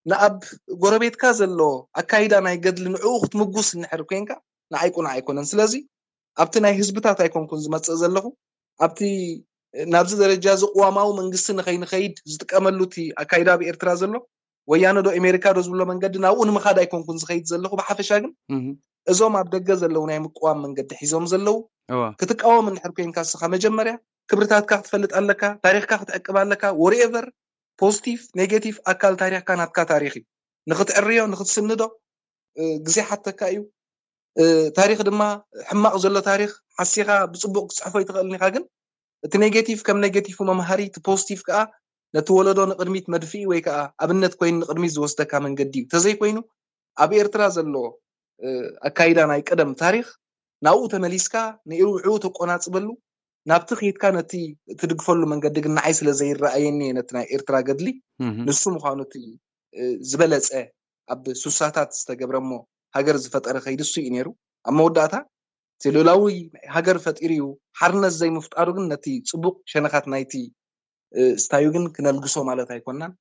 ንኣብ ጎረቤትካ ዘሎ ኣካይዳ ናይ ገድሊ ንዕኡ ክትምጉስ እንድሕር ኮንካ ንዓይ ቁኑዕ ኣይኮነን። ስለዚ ኣብቲ ናይ ህዝብታት ኣይኮንኩን ዝመፅእ ዘለኹ ኣብቲ ናብዚ ደረጃ እዚ ቅዋማዊ መንግስቲ ንኸይንኸይድ ዝጥቀመሉ እቲ ኣካይዳ ኣብ ኤርትራ ዘሎ ወያነ ዶ ኤሜሪካ ዶ ዝብሎ መንገዲ ናብኡ ንምኻድ ኣይኮንኩን ዝኸይድ ዘለኹ። ብሓፈሻ ግን እዞም ኣብ ደገ ዘለዉ ናይ ምቅዋም መንገዲ ሒዞም ዘለዉ ክትቃወም እንድሕር ኮንካ ስኻ መጀመርያ ክብርታትካ ክትፈልጥ ኣለካ፣ ታሪኽካ ክትዕቅብ ኣለካ። ወሪኤቨር ፖዚቲቭ ኔጌቲቭ ኣካል ታሪኽካ ናትካ ታሪኽ እዩ። ንክትዕርዮ ንክትስንዶ ግዜ ሓተካ እዩ። ታሪኽ ድማ ሕማቕ ዘሎ ታሪኽ ሓሲኻ ብፅቡቕ ክትፅሕፎ ይትኽእልን ኢኻ። ግን እቲ ኔጌቲቭ ከም ኔጌቲቭ መምሃሪ፣ እቲ ፖዚቲቭ ከዓ ነቲ ወለዶ ንቕድሚት መድፍኢ ወይ ከዓ ኣብነት ኮይኑ ንቕድሚት ዝወስደካ መንገዲ እዩ። ተዘይኮይኑ ኣብ ኤርትራ ዘሎ ኣካይዳ ናይ ቀደም ታሪኽ ናብኡ ተመሊስካ ንዕኡ ተቆናፅበሉ ናብቲ ከይድካ ነቲ ትድግፈሉ መንገዲ ግን ንዓይ ስለ ዘይረኣየኒ እየ ነቲ ናይ ኤርትራ ገድሊ ንሱ ምዃኑ እቲ ዝበለፀ ኣብ ሱሳታት ዝተገብረ እሞ ሃገር ዝፈጠረ ከይዲ እሱ እዩ ነይሩ። ኣብ መወዳእታ እቲ ልኡላዊ ሃገር ፈጢሩ እዩ። ሓርነት ዘይምፍጣሩ ግን ነቲ ፅቡቕ ሸነኻት ናይቲ ስታዩ ግን ክነልግሶ ማለት ኣይኮናን።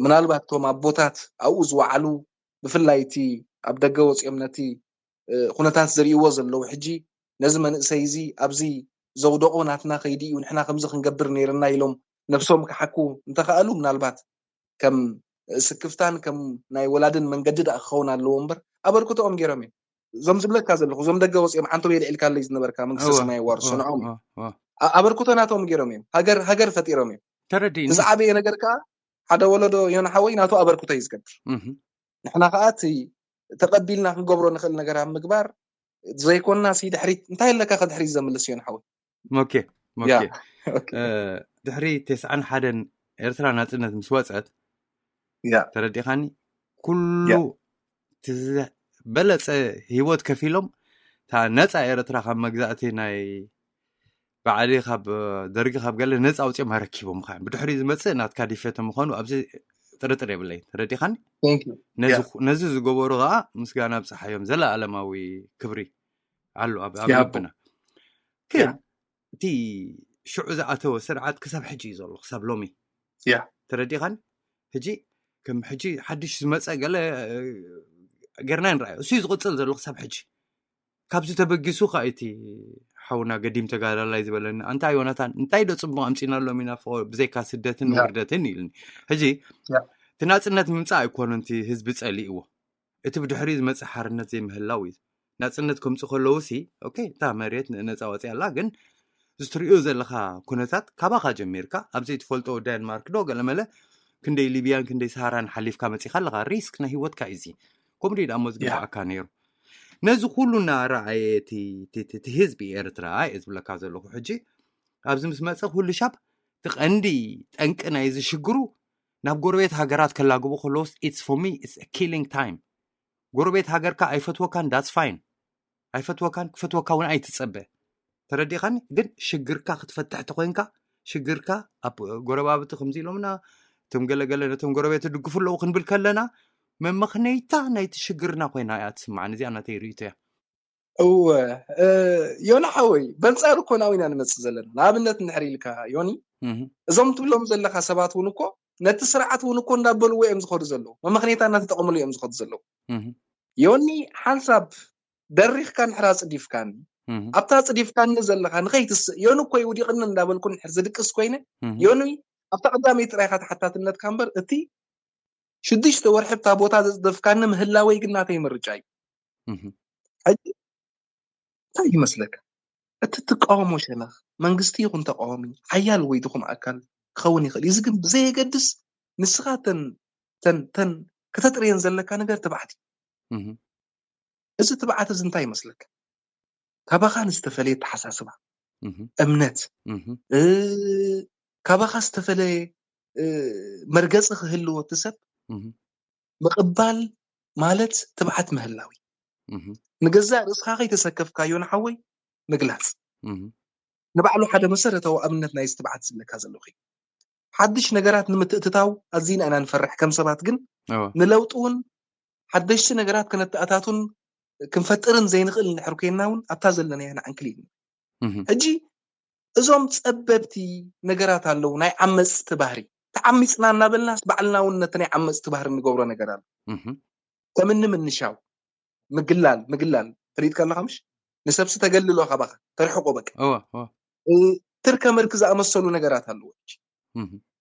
ምናልባት እቶም ኣቦታት ኣብኡ ዝወዓሉ ብፍላይ እቲ ኣብ ደገ ወፂኦም ነቲ ኩነታት ዝርእይዎ ዘለዉ ሕጂ ነዚ መንእሰይ እዚ ኣብዚ ዘውደቆ ናትና ከይዲ እዩ፣ ንሕና ከምዚ ክንገብር ነይርና ኢሎም ነብሶም ክሓኩ እንተኸኣሉ ምናልባት ከም ስክፍታን ከም ናይ ወላድን መንገዲ ደኣ ክኸውን ኣለዎ እምበር ኣበርክቶኦም ገይሮም እዮም። እዞም ዝብለካ ዘለኹ እዞም ደገ ወፂኦም ዓንቶም የልዒልካለይ ዝነበርካ መንግስተ ሰማይ ዋርሶ ንዖም ኣበርክቶ ናቶም ገይሮም እዮም። ሃገር ሃገር ፈጢሮም እዮም። ተረዲእኒ። ዝዓበየ ነገር ከዓ ሓደ ወለዶ ዮና ሓወይ ናቱ ኣበርክቶ እዩ ዝገብር። ንሕና ከዓ እቲ ተቐቢልና ክንገብሮ ንኽእል ነገር ኣብ ምግባር ዘይኮንና ሲ ድሕሪት እንታይ ኣለካ ከድሕሪት ዘምልስ ዮና ሓወይ። ኦኬ ኦኬ። ድሕሪ ተስዓን ሓደን ኤርትራ ናጽነት ምስ ወጸት ያ ተረዲኻኒ ኩሉ ዝበለጸ ህይወት ከፊሎም እታ ነጻ ኤርትራ ካብ መግዛእቲ ናይ ባዕሊ ካብ ደርጊ ካብ ገለ ነጻ ኣውፅኦም ኣረኪቦም ካ ብድሕሪ ዝመፅእ ናትካ ዲፈተ ምዃኑ ኣብዚ ጥርጥር የብለይ። ተረዲኻኒ? ነዚ ዝገበሩ ከዓ ምስጋና ኣብፅሓዮም ዘለኣለማዊ ክብሪ ኣሎ ኣብ ልብና። ግን እቲ ሽዑ ዝኣተወ ስርዓት ክሳብ ሕጂ እዩ ዘሎ ክሳብ ሎሚ። ተረዲኻኒ? ሕጂ ከም ሕጂ ሓድሽ ዝመፀ ገለ ጌርና ንረኣዮ እሱ ዝቕፅል ዘሎ ክሳብ ሕጂ። ካብዚ ተበጊሱ ከዓ እቲ ሓውና ገዲም ተጋዳላይ ዝበለኒ፣ ኣንታ ዮናታን፣ እንታይ ዶ ፅቡቅ ኣምፂናሎም ኢና፣ ብዘይካ ስደትን ውርደትን ኢልኒ። ሕጂ እቲ ናፅነት ምምፃእ ኣይኮነን እቲ ህዝቢ ፀሊእዎ፣ እቲ ብድሕሪ ዝመፅእ ሓርነት ዘይምህላው እዩ። ናፅነት ከምፁ ከለውሲ፣ ኦኬ፣ እታ መሬት ነፃ ወፂኣ ኣላ፣ ግን ዝትሪኦ ዘለካ ኩነታት ካባካ ጀሚርካ፣ ኣብ ዘይትፈልጦ ዳንማርክ ዶ ገለመለ ክንደይ ሊብያን ክንደይ ሰሃራን ሓሊፍካ መፂካ ኣለካ። ሪስክ ናይ ህይወትካ እዩ እዚ። ከምኡ ድዩ ደኣ እሞ ዝግባኣካ ነይሩ? ነዚ ኩሉ እናረኣየ እቲ ህዝቢ ኤርትራ እየ ዝብለካ ዘለኹ። ሕጂ ኣብዚ ምስ መፀ ኩሉ ሻብ እቲ ቀንዲ ጠንቂ ናይዚ ሽግሩ ናብ ጎረቤት ሃገራት ከላግቡ ከለውስ፣ it's for me it's killing time። ጎረቤት ሃገርካ ኣይፈትወካን፣ that's fine። ኣይፈትወካን፣ ክፈትወካ እውን ኣይትጸበ። ተረዲኻኒ? ግን ሽግርካ ክትፈትሕ ተኮይንካ፣ ሽግርካ ኣብ ጎረባብቲ ከምዚ ኢሎምና፣ እቶም ገለገለ ነቶም ጎረቤት ድግፉ ኣለዉ ክንብል ከለና፣ መመኽነይታ ናይቲ ሽግርና ኮይና እያ ትስማዕኒ። እዚኣ ናተይ ርእይቶ እያ። እወ፣ እ፣ ዮና ሓወይ፣ በንጻሩ እኮ ናብኡ ኢና ንመጽእ ዘለና። ንኣብነት እንድሕር ኢልካ፣ ዮኒ፣ እዞም ትብሎም ዘለኻ ሰባት እውን እኮ ነቲ ስርዓት እውን እኮ እንዳበልዎ እዮም ዝኸዱ ዘለዉ። መመኽነይታ እናተጠቐምሉ እዮም ዝኸዱ ዘለዉ። ዮኒ፣ ሓንሳብ ደሪኽካ እንድሕር ኣጽዲፍካኒ፣ ኣብታ ኣጽዲፍካኒ ዘለኻ ንኸይትስእ፣ ዮኒ እኮ ይውዲቕኒ እንዳበልኩ እንድሕር ዝድቅስ ኮይነ፣ ዮኒ፣ ኣብታ ቀዳመይቲ ጥራይኻ ተሓታትነትካ እምበር፣ እቲ ሽዱሽተ ወርሒ ኣብታ ቦታ ዘጽደፍካኒ ምህላወይ ግን ናተይ ምርጫ እዩ። ሕጂ እንታይ ይመስለካ? እቲ ትቃወሞ ሸነኽ መንግስቲ ይኹን ተቃዋሚ፣ ሓያል ወይ ድኹም ኣካል ክኸውን ይኽእል እዩ። እዚ ግን ብዘየገድስ ንስኻ ተን ተን ተን ከተጥርየን ዘለካ ነገር ትብዓት እዩ። እዚ ትብዓት እዚ እንታይ ይመስለካ? ካባኻ ዝተፈለየ ኣተሓሳስባ፣ እምነት፣ ካባኻ ዝተፈለየ መርገፂ ክህልዎ እቲ ሰብ ምቕባል ማለት ትብዓት ምህላው እዩ። ንገዛእ ርእስኻ ከይተሰከፍካዮ ንሓወይ ምግላፅ ንባዕሉ ሓደ መሰረታዊ ኣብነት ናይ ትብዓት ዝብለካ ዘለኹ እዩ። ሓድሽ ነገራት ንምትእትታው ኣዚና ኢና ንፈርሕ ከም ሰባት፣ ግን ንለውጢ እውን ሓደሽቲ ነገራት ከነተኣታቱን ክንፈጥርን ዘይንኽእል እንድሕር ኮይንና እውን ኣብታ ዘለናያ ንዓንክል ኢልና። ሕጂ እዞም ጸበብቲ ነገራት ኣለዉ፣ ናይ ዓመጽቲ ባህሪ። ተዓሚጽና እናበልናስ ባዕልና እውን ነቲ ናይ ዓመጽቲ ባህሪ እንገብሮ ነገር ኣሎ። ከምኒ ምንሻው፣ ምግላል፣ ምግላል ፈሊጥካ ኣለኻ ምሽ? ንሰብሲ ተገልሎ ካባኻ፣ ተርሕቆ በቃ። ትርከ ምርክ ዝኣመሰሉ ነገራት ኣለዉ።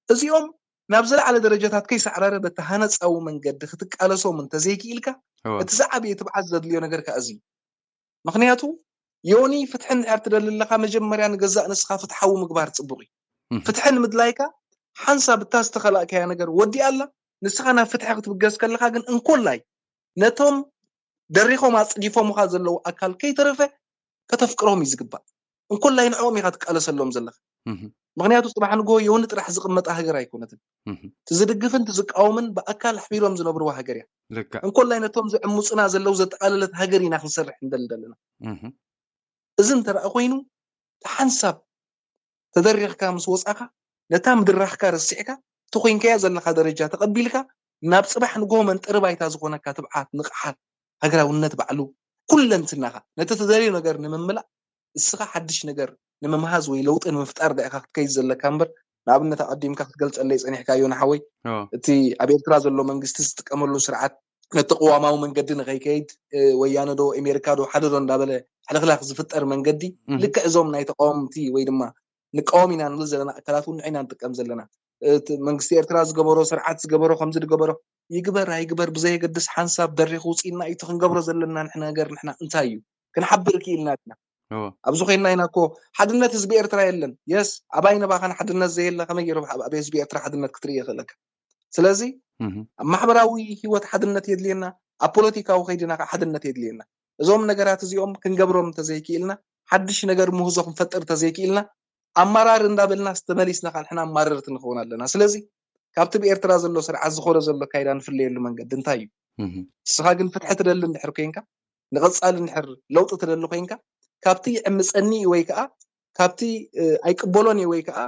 እዚኦም ናብ ዝለዓለ ደረጃታት ከይሳዕራረ በቲ ሃነጻዊ መንገዲ ክትቃለሶም እንተዘይክኢልካ፣ እቲ ዝዓበየ ትብዓት ዘድልዮ ነገር ከኣ እዚ እዩ። ምኽንያቱ ዮኒ ፍትሒ እንድሕር ትደሊ ኣለኻ፣ መጀመርያ ንገዛእ ንስኻ ፍትሓዊ ምግባር ጽቡቕ እዩ። ፍትሒ ንምድላይካ ሓንሳብ እታ ዝተኸላእካያ ነገር ወዲኣ ኣላ። ንስኻ ናብ ፍትሒ ክትብገስ ከለኻ ግን እንኮላይ ነቶም ደሪኾም ኣጽዲፎምኻ ዘለዉ ኣካል ከይተረፈ ከተፍቅሮም እዩ ዝግባእ። እንኮላይ ንዕኦም ኢኻ ትቃለሰሎም ዘለኻ። ምኽንያቱ ጽባሕ ንግሆ ዮኒ ጥራሕ ዝቕመጣ ሃገር ኣይኮነትን። ትዝድግፍን ትዝቃወምን ብኣካል ኣሕቢሮም ዝነብርዋ ሃገር እያ። እንኮላይ ነቶም ዝዕሙጽና ዘለዉ ዘጠቓለለት ሃገር ኢና ክንሰርሕ እንደሊ ዘለና። እዚ እንተ ደኣ ኮይኑ ሓንሳብ ተደሪኽካ ምስ ወጻኻ ነታ ምድራኽካ ረሲዕካ እቲ ኮይንካዮ ዘለኻ ደረጃ ተቐቢልካ ናብ ጽባሕ ንግሆ መንጠሪ ባይታ ዝኾነካ ትብዓት፣ ንቕሓት፣ ሃገራውነት ባዕሉ ኩለንትናኻ ነቲ ትደልዮ ነገር ንምምላእ እስኻ ሓድሽ ነገር ንምምሃዝ ወይ ለውጢ ንምፍጣር ዲኻ ክትከይድ ዘለካ እምበር ንኣብነት ኣቐዲምካ ክትገልጸለይ ጸኒሕካዮ ንሓወይ እቲ ኣብ ኤርትራ ዘሎ መንግስቲ ዝጥቀመሉ ስርዓት ነቲ ቅዋማዊ መንገዲ ንኸይከይድ ወያነ ዶ ኣሜሪካ ዶ ሓደ ዶ እንዳበለ ሕልኽላኽ ዝፍጠር መንገዲ ልክዕ እዞም ናይ ተቃወምቲ ወይ ድማ ንቃወም ኢና ንብል ዘለና ኣካላት እውን ንዒና ንጥቀም ዘለና። እቲ መንግስቲ ኤርትራ ዝገበሮ ስርዓት ዝገበሮ ከምዚ ዝገበሮ ይግበር ኣይግበር ብዘየገድስ ሓንሳብ ደሪኹ ውፅኢና እዩ። እቲ ክንገብሮ ዘለና ንሕና ነገር ንሕና እንታይ እዩ ክንሓብር ክኢልና ኢና። ኣብዚ ኮይንና ኢና እኮ ሓድነት ህዝቢ ኤርትራ የለን። የስ ኣባይ ነባኻን ሓድነት ዘየለ ከመይ ገይሩ ኣብ ህዝቢ ኤርትራ ሓድነት ክትርኢ ይኽእለካ? ስለዚ ኣብ ማሕበራዊ ህይወት ሓድነት የድልየና፣ ኣብ ፖለቲካዊ ከይድና ከዓ ሓድነት የድልየና። እዞም ነገራት እዚኦም ክንገብሮም እንተዘይክኢልና፣ ሓድሽ ነገር ምህዞ ክንፈጥር እንተዘይክኢልና፣ ኣማራር እንዳበልና ዝተመሊስና ካልሕና ኣማረርቲ ንኸውን ኣለና። ስለዚ ካብቲ ብኤርትራ ዘሎ ስርዓት ዝኾነ ዘሎ ካይዳ ንፍለየሉ መንገዲ እንታይ እዩ? ንስኻ ግን ፍትሒ ትደሊ እንድሕር ኮይንካ፣ ንቐጻሊ እንድሕር ለውጢ ትደሊ ኮይንካ፣ ካብቲ ይዕምጸኒ እዩ ወይ ከዓ ካብቲ ኣይቅበሎን እዩ ወይ ከዓ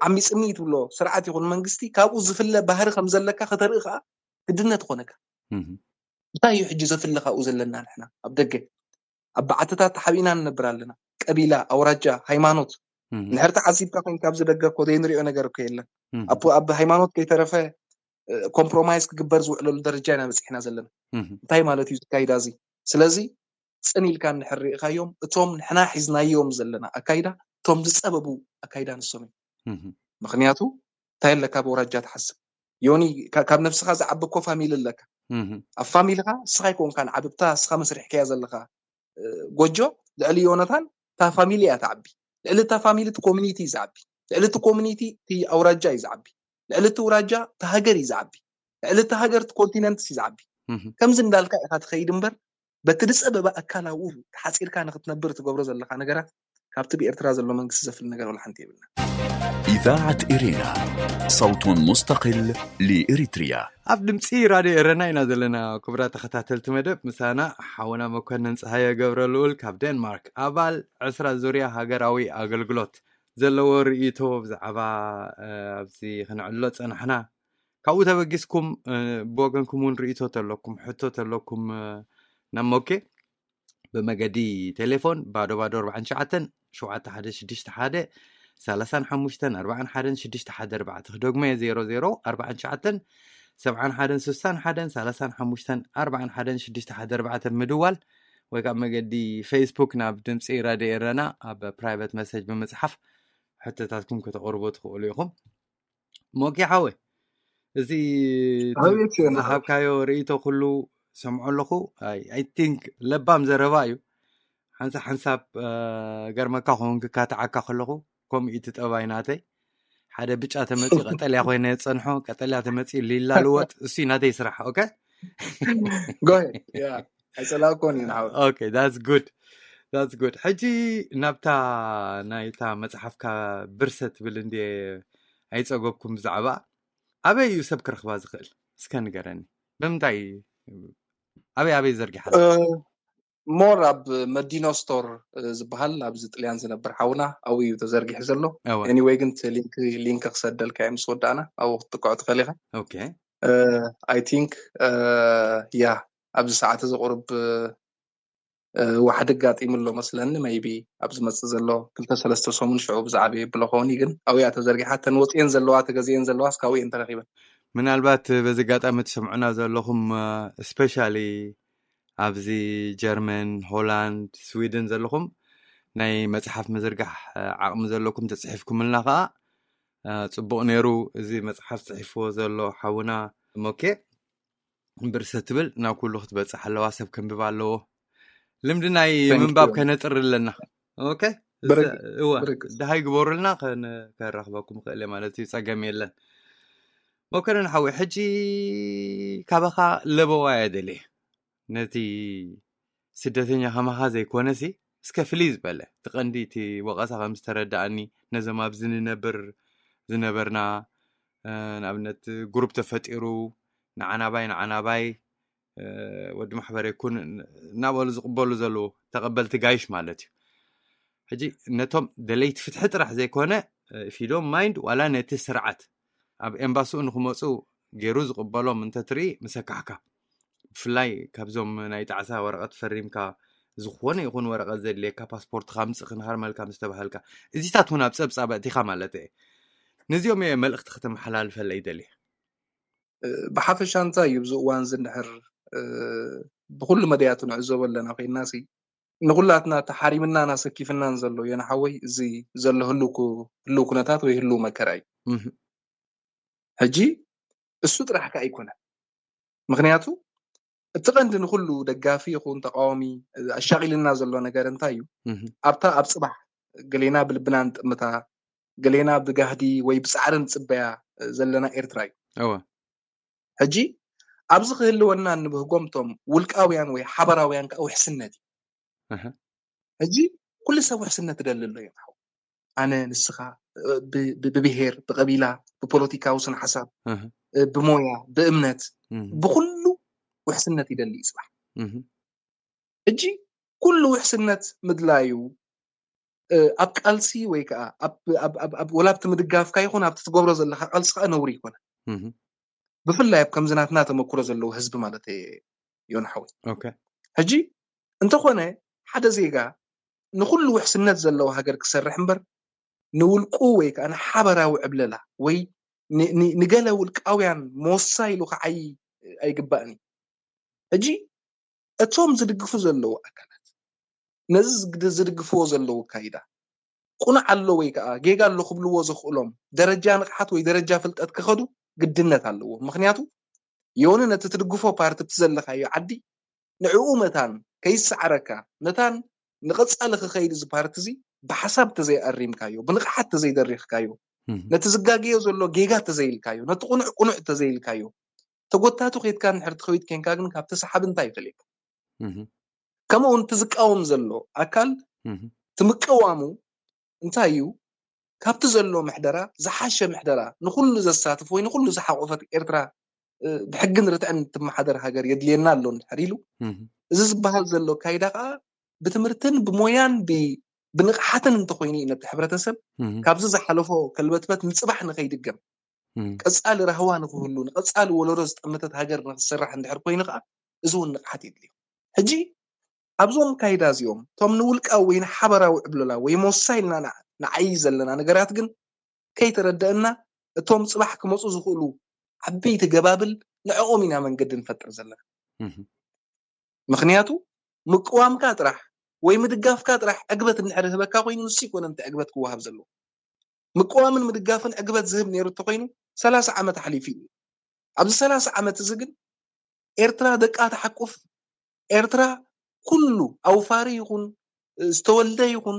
ዓሚጽኒ ትብሎ ስርዓት ይኹን መንግስቲ ካብኡ ዝፍለ ባህሪ ከም ዘለካ ከተርኢ ከዓ ግድነት ይኾነካ። እንታይ እዩ ሕጂ ዘፍለ ካብኡ ዘለና? ንሕና ኣብ ደገ ኣብ በዓትታት ተሓቢእና ንነብር ኣለና። ቀቢላ፣ ኣውራጃ፣ ሃይማኖት ንድሕር ተዓዚብካ ኮይንካ ኣብዚ ደገ እኮ ዘይንሪኦ ነገር እኮ የለን። ኣብ ሃይማኖት ከይተረፈ ኮምፕሮማይዝ ክግበር ዝውዕለሉ ደረጃ ኢና በፂሕና ዘለና። እንታይ ማለት እዩ ዝካይዳ እዚ? ስለዚ ቅጽን ኢልካ እንድሕር ርኢኻዮም፣ እቶም ንሕና ሒዝናዮም ዘለና ኣካይዳ፣ እቶም ዝጸበቡ ኣካይዳ ንሶም እዮም። ምኽንያቱ እንታይ ኣለካ ብኣውራጃ ትሓስብ? ዮኒ፣ ካብ ነብስኻ ዝዓቢ እኮ ፋሚሊ ኣለካ። ኣብ ፋሚሊኻ ንስኻ ኣይኮንካን ዓብብታ፣ ንስኻ መስሪሕካያ ዘለኻ ጎጆ ልዕሊ ዮናታን እታ ፋሚሊ እያ ትዓቢ። ልዕሊ እታ ፋሚሊ እቲ ኮሚኒቲ እዩ ዝዓቢ። ልዕሊ እቲ ኮሚኒቲ እቲ ኣውራጃ እዩ ዝዓቢ። ልዕሊ እቲ ኣውራጃ እቲ ሃገር እዩ ዝዓቢ። ልዕሊ እቲ ሃገር እቲ ኮንቲነንትስ እዩ ዝዓቢ። ከምዚ እንዳልካ ኢኻ ትኸይድ እምበር፣ በቲ ዝጸበበ ኣካል ኣብኡ ተሓጺርካ ንኽትነብር ትገብሮ ዘለኻ ነገራት ካብቲ ብኤርትራ ዘሎ መንግስቲ ዘፍሊ ነገር ወላ ሓንቲ የብልና። إذاعة إرينا، صوت مستقل لإريتريا. ኣብ ድምፂ ራድዮ ኤረና ኢና ዘለና። ክቡራት ተኸታተልቲ መደብ፣ ምሳና ሓውና መኮንን ፀሃየ ገብረ ልኡል ካብ ዴንማርክ፣ ኣባል ዕስራ ዙርያ ሃገራዊ ኣገልግሎት ዘለዎ ርእይቶ ብዛዕባ ኣብዚ ክነዕልሎ ፀናሕና። ካብኡ ተበጊስኩም ብወገንኩም እውን ርእይቶ ተለኩም፣ ሕቶ ተለኩም ናብ ሞኬ ብመገዲ ቴሌፎን ባዶ ባዶ ኣርባዕተ ሸውዓተ ሸውዓተ ሓደ ሽዱሽተ ሓደ ሰላሳን ሓሙሽተን ኣርባዓን ሓደን ሽዱሽተ ሓደ ኣርባዕተ ክደግሞ እየ። ዜሮ ዜሮ ኣርባዕተ ሸውዓተ ሰብዓን ሓደን ስሳን ሓደን ሰላሳን ሓሙሽተን ኣርባዓን ሓደን ሽዱሽተ ሓደ ኣርባዕተ ብምድዋል ወይ ከዓ መገዲ ፌስቡክ ናብ ድምፂ ራድዮ ኤረና ኣብ ፕራይቨት መሰጅ ብምፅሓፍ ሕቶታትኩም ከተቕርቡ ትኽእሉ ኢኹም። ሞኬ ሓወይ፣ እዚ ዝሃብካዮ ርእይቶ ኩሉ ሰምዖ ኣለኹ። ኣይ ቲንክ ለባም ዘረባ እዩ። ሓንሳብ ሓንሳብ ገርመካ ክኸውን ክካትዓካ ከለኹ ከምኡ እዩ እቲ ጠባይ ናተይ። ሓደ ብጫ ተመፂ ቀጠልያ ኮይነ የፀንሖ፣ ቀጠልያ ተመፂ ሊላ ልወጥ፣ እሱ ናተይ ስራሕ። ኦኬ ጎሄ ኣይፀላእኮን እዩ ንሓወ። Okay, that's good, that's good። ሕጂ ናብታ ናይታ መፅሓፍካ ብርሰ ትብል እንደ ኣይፀገብኩም ብዛዕባ ኣበይ እዩ ሰብ ክረኽባ ዝኽእል? እስከ ንገረኒ። ብምንታይ፣ ኣበይ ኣበይ ዘርጊሓ? ሞር ኣብ መዲኖ ስቶር ዝበሃል ኣብዚ ጥልያን ዝነብር ሓውና ኣብኡ እዩ ተዘርጊሑ ዘሎ። ኤኒወይ ግን ሊንክ ክሰደልካ ምስ ወዳእና ኣብኡ ክትጥቅዖ ትኽእል ኢኻ። ኣይ ቲንክ ያ ኣብዚ ሰዓት እዚ ቁሩብ ዋሕዲ ኣጋጢሙ ኣሎ መስለኒ። መይቢ ኣብ ዝመፅእ ዘሎ ክልተ ሰለስተ ሰሙን ሽዑ ብዛዕባ የብሎ ከውን ግን ኣብያ ተዘርጊሓ ተን ወፅኤን ዘለዋ ተገዚኤን ዘለዋ እስካብኡ እየን ተረኪበን። ምናልባት በዚ ኣጋጣሚ ትሰምዑና ዘለኹም ስፔሻሊ ኣብዚ ጀርመን፣ ሆላንድ፣ ስዊድን ዘለኹም ናይ መፅሓፍ ምዝርጋሕ ዓቕሚ ዘለኩም ተፅሒፍኩምልና ከዓ ፅቡቕ ነይሩ። እዚ መፅሓፍ ፅሒፍዎ ዘሎ ሓውና ሞኬ ብርሰ ትብል ናብ ኩሉ ክትበፅሕ ኣለዋ። ሰብ ከንብብ ኣለዎ። ልምዲ ናይ ምንባብ ከነጥር ኣለና። ኦኬ፣ እወ፣ ደሃይ ግበሩልና። ከራኽበኩም ክእል ማለት እዩ፣ ፀገም የለን። መኮንን ሓወይ፣ ሕጂ ካባኻ ለበዋ እየ ደልየ። ነቲ ስደተኛ ከማኻ ዘይኮነሲ፣ እስከ ፍልይ ዝበለ እቲ ቀንዲ እቲ ወቐሳ ከም ዝተረዳእኒ፣ ነዞም ኣብዚ ንነብር ዝነበርና፣ ንኣብነት ግሩፕ ተፈጢሩ፣ ንዓናባይ ንዓናባይ ወዲ ማሕበረይ ኩን እናበሉ ዝቕበሉ ዘለዉ ተቐበልቲ ጋይሽ ማለት እዩ። ሕጂ ነቶም ደለይቲ ፍትሒ ጥራሕ ዘይኮነ፣ if you don't mind፣ ዋላ ነቲ ስርዓት ኣብ ኤምባስኡ ንክመፁ ገይሩ ዝቕበሎም እንተትርኢ ምሰካሕካ። ብፍላይ ካብዞም ናይ ጣዕሳ ወረቐት ፈሪምካ ዝኾነ ይኹን ወረቐት ዘድልየካ፣ ፓስፖርትካ ምፅእ ክንሃርመልካ ምስ ተባሃልካ፣ እዚታት እውን ኣብ ፀብፃብ ኣእቲኻ ማለት እየ። ነዚኦም እየ መልእኽቲ ከተመሓላልፈለይ ደልየ። ብሓፈሻ እንታይ እዩ ኣብዚ እዋን እዚ እንድሕር ብኩሉ መድያቱ ንዕዘቦ ኣለና ኮይንና ሲ ንኩላትና ተሓሪምናን ኣሰኪፍናን ዘሎ ዮና ሓወይ እዚ ዘሎ ህልው ኩ- ህልው ኩነታት ወይ ህልው መከራ እዩ። ሕጂ እሱ ጥራሕ ከ ኣይኮነን። ምክንያቱ እቲ ቀንዲ ንኩሉ ደጋፊ ይኹን ተቃዋሚ ኣሻቂልና ዘሎ ነገር እንታይ እዩ? ኣብታ ኣብ ፅባሕ ገሌና ብልብና ንጥምታ፣ ገሌና ብጋህዲ ወይ ብፃዕሪ ንፅበያ ዘለና ኤርትራ እዩ። ሕጂ ኣብዚ ክህልወና እንብህጎም እቶም ውልቃውያን ወይ ሓበራውያን ከዓ ውሕስነት እዩ። ሕጂ ኩሉ ሰብ ውሕስነት ይደሊ ኣሎ እዩ። ኣነ፣ ንስኻ፣ ብብሄር፣ ብቀቢላ፣ ብፖለቲካዊ ስነ ሓሳብ፣ ብሞያ፣ ብእምነት፣ ብኩሉ ውሕስነት ይደሊ እዩ ፅባሕ። ሕጂ ኩሉ ውሕስነት ምድላዩ ኣብ ቃልሲ ወይ ከዓ ወላ ኣብቲ ምድጋፍካ ይኹን ኣብቲ ትገብሮ ዘለካ ቃልሲ ከዓ ነውሪ ይኮነ። ብፍላይ ኣብ ከምዚ ናትና ተመክሮ ዘለዎ ህዝቢ ማለት ዮና ሓወይ። ሕጂ እንተኾነ ሓደ ዜጋ ንኩሉ ውሕስነት ዘለዎ ሃገር ክሰርሕ እምበር ንውልቁ ወይ ከዓ ንሓበራዊ ዕብለላ ወይ ንገለ ውልቃውያን መወሳ ኢሉ ክዓይ ኣይግባእን እዩ። ሕጂ እቶም ዝድግፉ ዘለዉ ኣካላት ነዚ ዝግድ- ዝድግፍዎ ዘለዉ ኣካይዳ ቁኑዕ ኣሎ ወይ ከዓ ጌጋ ኣሎ ክብልዎ ዘኽእሎም ደረጃ ንቕሓት ወይ ደረጃ ፍልጠት ክኸዱ ግድነት ኣለዎም። ምክንያቱ የሆነ ነቲ ትድግፎ ፓርቲ እቲ ዘለካዮ ዓዲ ንዕኡ መታን ከይሰዓረካ መታን ንቐጻሊ ክኸይድ እዚ ፓርቲ እዚ ብሓሳብ ተዘይኣሪምካዮ ብንቕሓት ተዘይደሪኽካዮ ነቲ ዝጋገዮ ዘሎ ጌጋ ተዘይልካዮ ነቲ ቁኑዕ ቁኑዕ ተዘይልካዮ ተጎታቱ ከይድካ ንድሕር ትኸይድ ኮንካ ግን ካብቲ ሰሓቢ እንታይ ይፈልየካ ከምኡ እውን እቲ ዝቃወም ዘሎ ኣካል እቲ ምቅዋሙ እንታይ እዩ ካብቲ ዘሎ ምሕደራ ዝሓሸ ምሕደራ ንኩሉ ዘሳትፍ ወይ ንኩሉ ዝሓቆፈት ኤርትራ ብሕግን ርትዕን ትመሓደር ሃገር የድልየና ኣሎ እንድሕር ኢሉ እዚ ዝበሃል ዘሎ ኣካይዳ ከዓ ብትምህርትን ብሞያን ብንቕሓትን እንተኮይኑ እዩ ነቲ ሕብረተሰብ ካብዚ ዝሓለፎ ከልበትበት ንፅባሕ ንከይድገም ቀፃሊ ራህዋ ንክህሉ ንቀፃሊ ወለዶ ዝጠመተት ሃገር ንክትስራሕ እንድሕር ኮይኑ ከዓ እዚ እውን ንቕሓት የድልዮ ሕጂ ኣብዞም ኣካይዳ እዚኦም እቶም ንውልቃዊ ወይ ንሓበራዊ ዕብለላ ወይ መወሳ ኢልና ንዓይ ዘለና ነገራት ግን ከይተረደእና እቶም ፅባሕ ክመፁ ዝኽእሉ ዓበይቲ ገባብል ንዕኦም ኢና መንገዲ ንፈጥር ዘለና ምክንያቱ ምቅዋምካ ጥራሕ ወይ ምድጋፍካ ጥራሕ ዕግበት እንድሕር ህበካ ኮይኑ ንሱ ይኮነ እቲ ዕግበት ክወሃብ ዘለዎ ምቅዋምን ምድጋፍን ዕግበት ዝህብ ነይሩ እንተኮይኑ ሰላሳ ዓመት ሓሊፉ እዩ ኣብዚ ሰላሳ ዓመት እዚ ግን ኤርትራ ደቃ ትሓቁፍ ኤርትራ ኩሉ ኣውፋሪ ይኹን ዝተወልደ ይኹን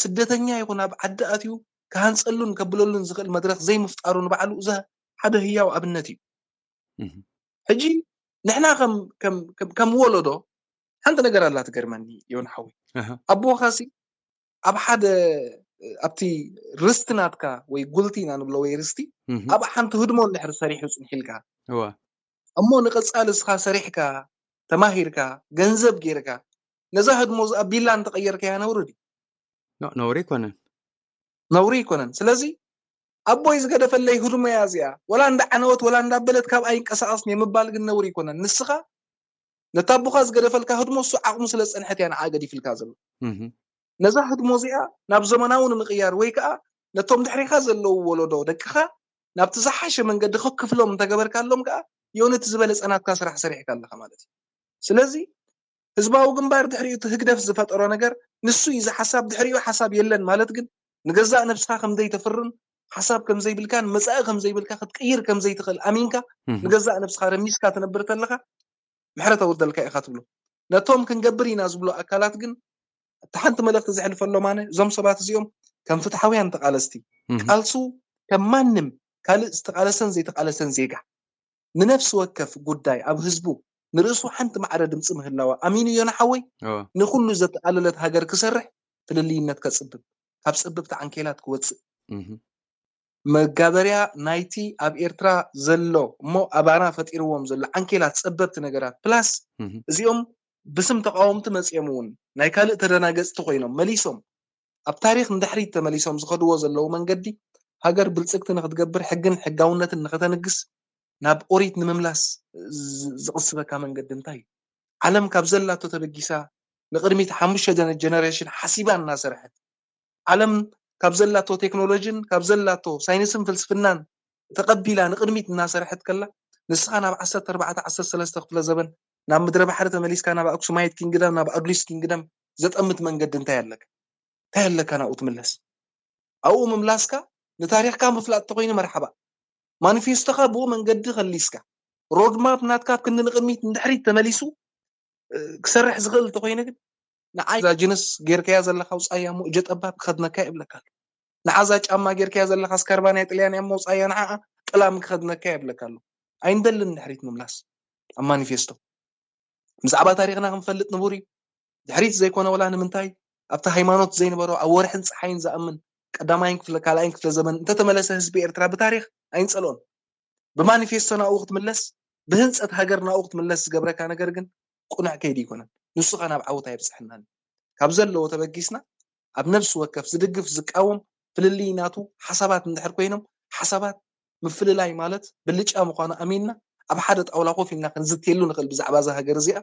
ስደተኛ ይኹን ኣብ ዓዲ ኣትዩ ክሃንፀሉን ከብለሉን ዝኽእል መድረክ ዘይምፍጣሩ ንባዕሉ እዚ ሓደ ህያው ኣብነት እዩ ሕጂ ንሕና ከም ወለዶ ሓንቲ ነገር ኣላ ትገርመኒ ዮን ሓዊ ኣቦኻሲ ኣብ ሓደ ኣብቲ ርስቲ ናትካ ወይ ጉልቲ ኢና ንብሎ ወይ ርስቲ ኣብ ሓንቲ ህድሞ እንድሕር ሰሪሑ ፅንሒልካ እሞ ንቐፃሊ እስኻ ሰሪሕካ ተማሂርካ ገንዘብ ጌርካ ነዛ ህድሞ እዚኣ ቢላ እንተቐየርካያ ነውሪ ድዩ ነውሪ ኣይኮነን ነውሪ ኣይኮነን ስለዚ ኣቦይ ዝገደፈለይ ህድሞ እያ እዚኣ ወላ እንዳ ዓነወት ወላ እንዳበለት ካብ ኣይንቀሳቐስን የምባል ግን ነውሪ ኣይኮነን ንስኻ ነታ ኣቦኻ ዝገደፈልካ ህድሞ እሱ ዓቕሙ ስለ ዝፀንሐት እያ ንዓ ገዲፍልካ ዘሎ ነዛ ህድሞ እዚኣ ናብ ዘመናዊ ንምቕያር ወይ ከዓ ነቶም ድሕሪኻ ዘለዉ ወለዶ ደቅኻ ናብቲ ዝሓሸ መንገዲ ከክፍሎም እንተገበርካሎም ከዓ የእውነት ዝበለፀ ናትካ ስራሕ ሰሪሕካ ኣለኻ ማለት እዩ ስለዚ ህዝባዊ ግንባር ድሕሪኡ እቲ ህግደፍ ዝፈጠሮ ነገር ንሱ እዩ እዚ ሓሳብ ድሕሪኡ ሓሳብ የለን ማለት ግን ንገዛእ ነብስኻ ከምዘይተፍርን ሓሳብ ከምዘይብልካን መፃኢ ከምዘይብልካ ክትቅይር ከምዘይትኽእል ኣሚንካ ንገዛእ ነብስኻ ረሚስካ ትነብር ተለኻ ምሕረት ኣውርደልካ ኢኻ ትብሎ ነቶም ክንገብር ኢና ዝብሉ ኣካላት ግን እቲ ሓንቲ መልእክቲ ዘሕልፈሎም ኣነ እዞም ሰባት እዚኦም ከም ፍትሓውያን ተቃለስቲ ቃልሱ ከም ማንም ካልእ ዝተቃለሰን ዘይተቃለሰን ዜጋ ንነፍሲ ወከፍ ጉዳይ ኣብ ህዝቡ ንርእሱ ሓንቲ ማዕረ ድምፂ ምህላዋ ኣሚኑ እዮ ንሓወይ ንኩሉ ዘጠቃለለት ሃገር ክሰርሕ ፍልልይነት ከፅብብ ካብ ፅብብቲ ዓንኬላት ክወፅእ መጋበርያ ናይቲ ኣብ ኤርትራ ዘሎ እሞ ኣባና ፈጢርዎም ዘሎ ዓንኬላት ፀበብቲ ነገራት plus እዚኦም ብስም ተቃወምቲ መፂኦም እውን ናይ ካልእ ተደናገፅቲ ኮይኖም መሊሶም ኣብ ታሪክ ንድሕሪት ተመሊሶም ዝኸድዎ ዘለዉ መንገዲ ሃገር ብልፅግቲ ንክትገብር ሕግን ሕጋውነትን ንክተንግስ ናብ ኦሪት ንምምላስ ዝቕስበካ መንገዲ እንታይ እዩ ዓለም ካብ ዘላቶ ተበጊሳ ንቅድሚት ሓሙሽተ ጀነሬሽን ሓሲባ እናሰርሐት ዓለም ካብ ዘላቶ ቴክኖሎጂን ካብ ዘላቶ ሳይንስን ፍልስፍናን ተቐቢላ ንቅድሚት እናሰርሐት ከላ ንስኻ ናብ ዓሰርተ ኣርባዕተ ዓሰርተ ሰለስተ ክፍለ ዘበን ናብ ምድረ ባሕሪ ተመሊስካ ናብ ኣክሱማይት ኪንግደም ናብ ኣግሊስ ኪንግደም ዘጠምት መንገዲ እንታይ ኣለካ እንታይ ኣለካ ናብኡ ትምለስ ኣብኡ ምምላስካ ንታሪኽካ ምፍላጥ ተኮይኑ መርሓባ ማኒፌስቶኻ ብኡ መንገዲ ከሊስካ ሮድማፕ ናትካ ኣብ ክንዲ ንቅድሚት ንድሕሪት ተመሊሱ ክሰርሕ ዝኽእል እንተኮይነ ግን ንዓይ እዛ ጅንስ ጌርካያ ዘለካ ውፃያ እሞ እጀ ጠባብ ክኸድነካ ይብለካ ኣሎ ንዓዛ ጫማ ጌርካያ ዘለካ ስካርባ ናይ ጥልያን እሞ ውፃያ ንዓኣ ጥላም ክኸድነካ ይብለካ ኣሎ ኣይንደልን ድሕሪት ምምላስ ኣብ ማኒፌስቶ ብዛዕባ ታሪክና ክንፈልጥ ንቡር እዩ ድሕሪት ዘይኮነ ወላ ንምንታይ ኣብቲ ሃይማኖት ዘይነበሮ ኣብ ወርሕን ፀሓይን ዝኣምን ቀዳማይን ክፍለ ካልኣይን ክፍለ ዘመን እንተተመለሰ ህዝቢ ኤርትራ ብታሪክ ኣይንፀልኦን ብማኒፌስቶ ናብኡ ክትምለስ ብህንፀት ሃገር ናብኡ ክትምለስ ዝገብረካ ነገር ግን ቁኑዕ ከይዲ ኣይኮነን ንሱ ኸ ናብ ዓወት ኣየብፅሐናን ካብ ዘለዎ ተበጊስና ኣብ ነብሲ ወከፍ ዝድግፍ ዝቃወም ፍልልይ ናቱ ሓሳባት እንድሕር ኮይኖም ሓሳባት ምፍልላይ ማለት ብልጫ ምዃኑ ኣሚንና ኣብ ሓደ ጣውላ ኮፍ ኢልና ክንዝትየሉ ንኽእል ብዛዕባ እዛ ሃገር እዚኣ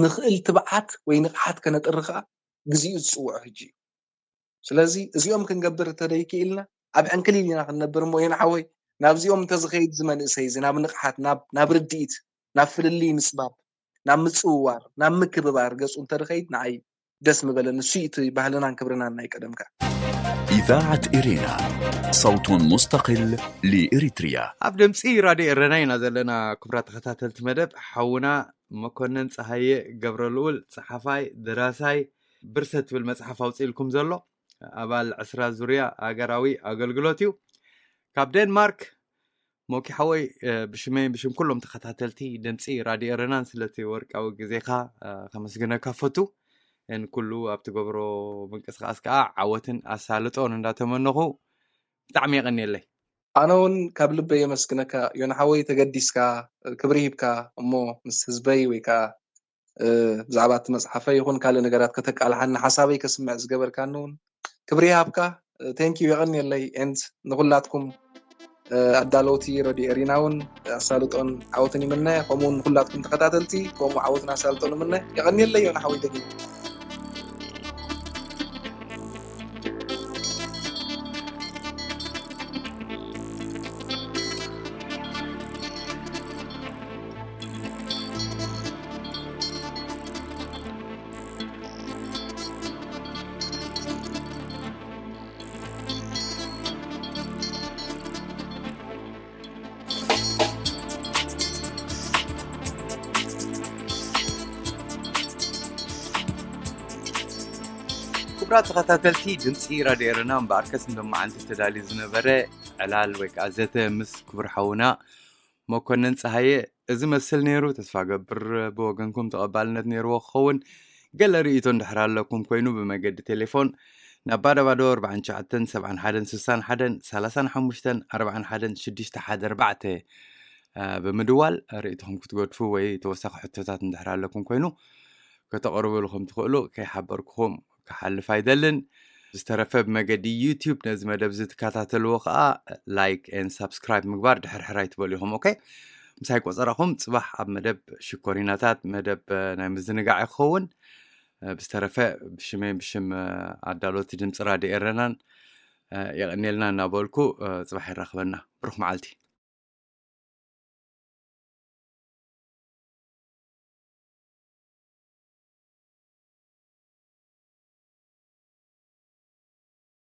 ንኽእል ትብዓት ወይ ንቕሓት ከነጥሪ ኸዓ ግዚኡ ዝፅውዖ ሕጂ እዩ ስለዚ እዚኦም ክንገብር እንተደይክኢልና ኣብ ዕንክሊል ኢና ክንነብር እሞ የንሓወይ ናብዚኦም እንተዝኸይድ ዝመንእሰይ እዚ ናብ ንቕሓት ናብ ርድኢት ናብ ፍልልይ ምፅባብ ናብ ምፅውዋር ናብ ምክብባር ገፁ እንተድኸይድ ንዓይ ደስ ምበለኒ። እሱ እዩ እቲ ባህልናን ክብርናን ናይ ቀደምካ። إذاعة إرينا، صوت مستقل لإريتريا. ኣብ ድምፂ ራድዮ ኤረና ኢና ዘለና። ክቡራት ተኸታተልቲ መደብ፣ ሓውና መኮነን ፀሃየ ገብረ ልኡል፣ ፀሓፋይ፣ ደራሳይ፣ ብርሰት ትብል መፅሓፍ ኣውፅኢልኩም ዘሎ፣ ኣባል ዕስራ ዙርያ ሃገራዊ ኣገልግሎት እዩ። ካብ ዴንማርክ። ሞኪ ሓወይ፣ ብሽመይን ብሽም ኩሎም ተኸታተልቲ ድምፂ ራድዮ ኤረናን ስለቲ ወርቃዊ ግዜኻ ከመስግነካ ፈቱ። ን ኩሉ ኣብ ትገብሮ ምንቅስቃስ ከዓ ዓወትን ኣሳልጦን እንዳተመነኹ፣ ብጣዕሚ የቐንየለይ። ኣነ እውን ካብ ልበይ የመስግነካ ዮና ሓወይ፣ ተገዲስካ፣ ክብሪ ሂብካ እሞ ምስ ህዝበይ ወይ ከዓ ብዛዕባ እቲ መፅሓፈ ይኹን ካልእ ነገራት ከተቃልሓኒ፣ ሓሳበይ ከስምዕ ዝገበርካኒ እውን ክብሪ ይሃብካ። ቴንኪዩ፣ የቐንየለይ። ኤንድ ንኹላትኩም ኣዳለውቲ ረድዮ ኤሪና እውን ኣሳልጦን ዓወትን ይምነ። ከምኡውን ንኹላትኩም ተኸታተልቲ ከምኡ ዓወትን ኣሳልጦን ይምነ። የቐንየለይ ዮና ሓወይ ደጊም። ክቡራት ተኸታተልቲ ድምፂ ራድዮ ኤረና፣ እምበኣርከስ ንሎማዓንቲ ተዳልዩ ዝነበረ ዕላል ወይ ከዓ ዘተ ምስ ክቡር ሓውና መኮነን ፀሃየ እዚ መስል ነይሩ። ተስፋ ገብር ብወገንኩም ተቐባልነት ነይርዎ ክኸውን። ገለ ርእይቶ እንድሕር ኣለኩም ኮይኑ ብመገዲ ቴሌፎን ናብ ባዶ ባዶ ኣርባዓን ትሽዓተን ሰብዓን ሓደን ስሳን ሓደን ሰላሳን ሓሙሽተን ኣርባዓን ሓደን ሽዱሽተ ሓደ ኣርባዕተ ብምድዋል ርእይቶኹም ክትገድፉ ወይ ተወሳኺ ሕቶታት እንድሕር ኣለኩም ኮይኑ ከተቕርብሉ ከም ትኽእሉ ከይሓበርኩኹም ክሓልፍ ኣይደልን። ዝተረፈ ብመገዲ ዩቲዩብ ነዚ መደብ እዚ ትከታተልዎ ከዓ ላይክ ኤን ሳብስክራይብ ምግባር ድሕርሕር ኣይትበሉ ኢኹም። ኦኬ፣ ምሳይ ቆፀራኹም ፅባሕ ኣብ መደብ ሽኮሪናታት መደብ ናይ ምዝንጋዕ ክኸውን። ብዝተረፈ ብሽመይ ብሽም ኣዳሎቲ ድምፂ ራድዮ ኤረናን የቐንየልና እናበልኩ ፅባሕ ይራኽበና። ብሩኽ መዓልቲ።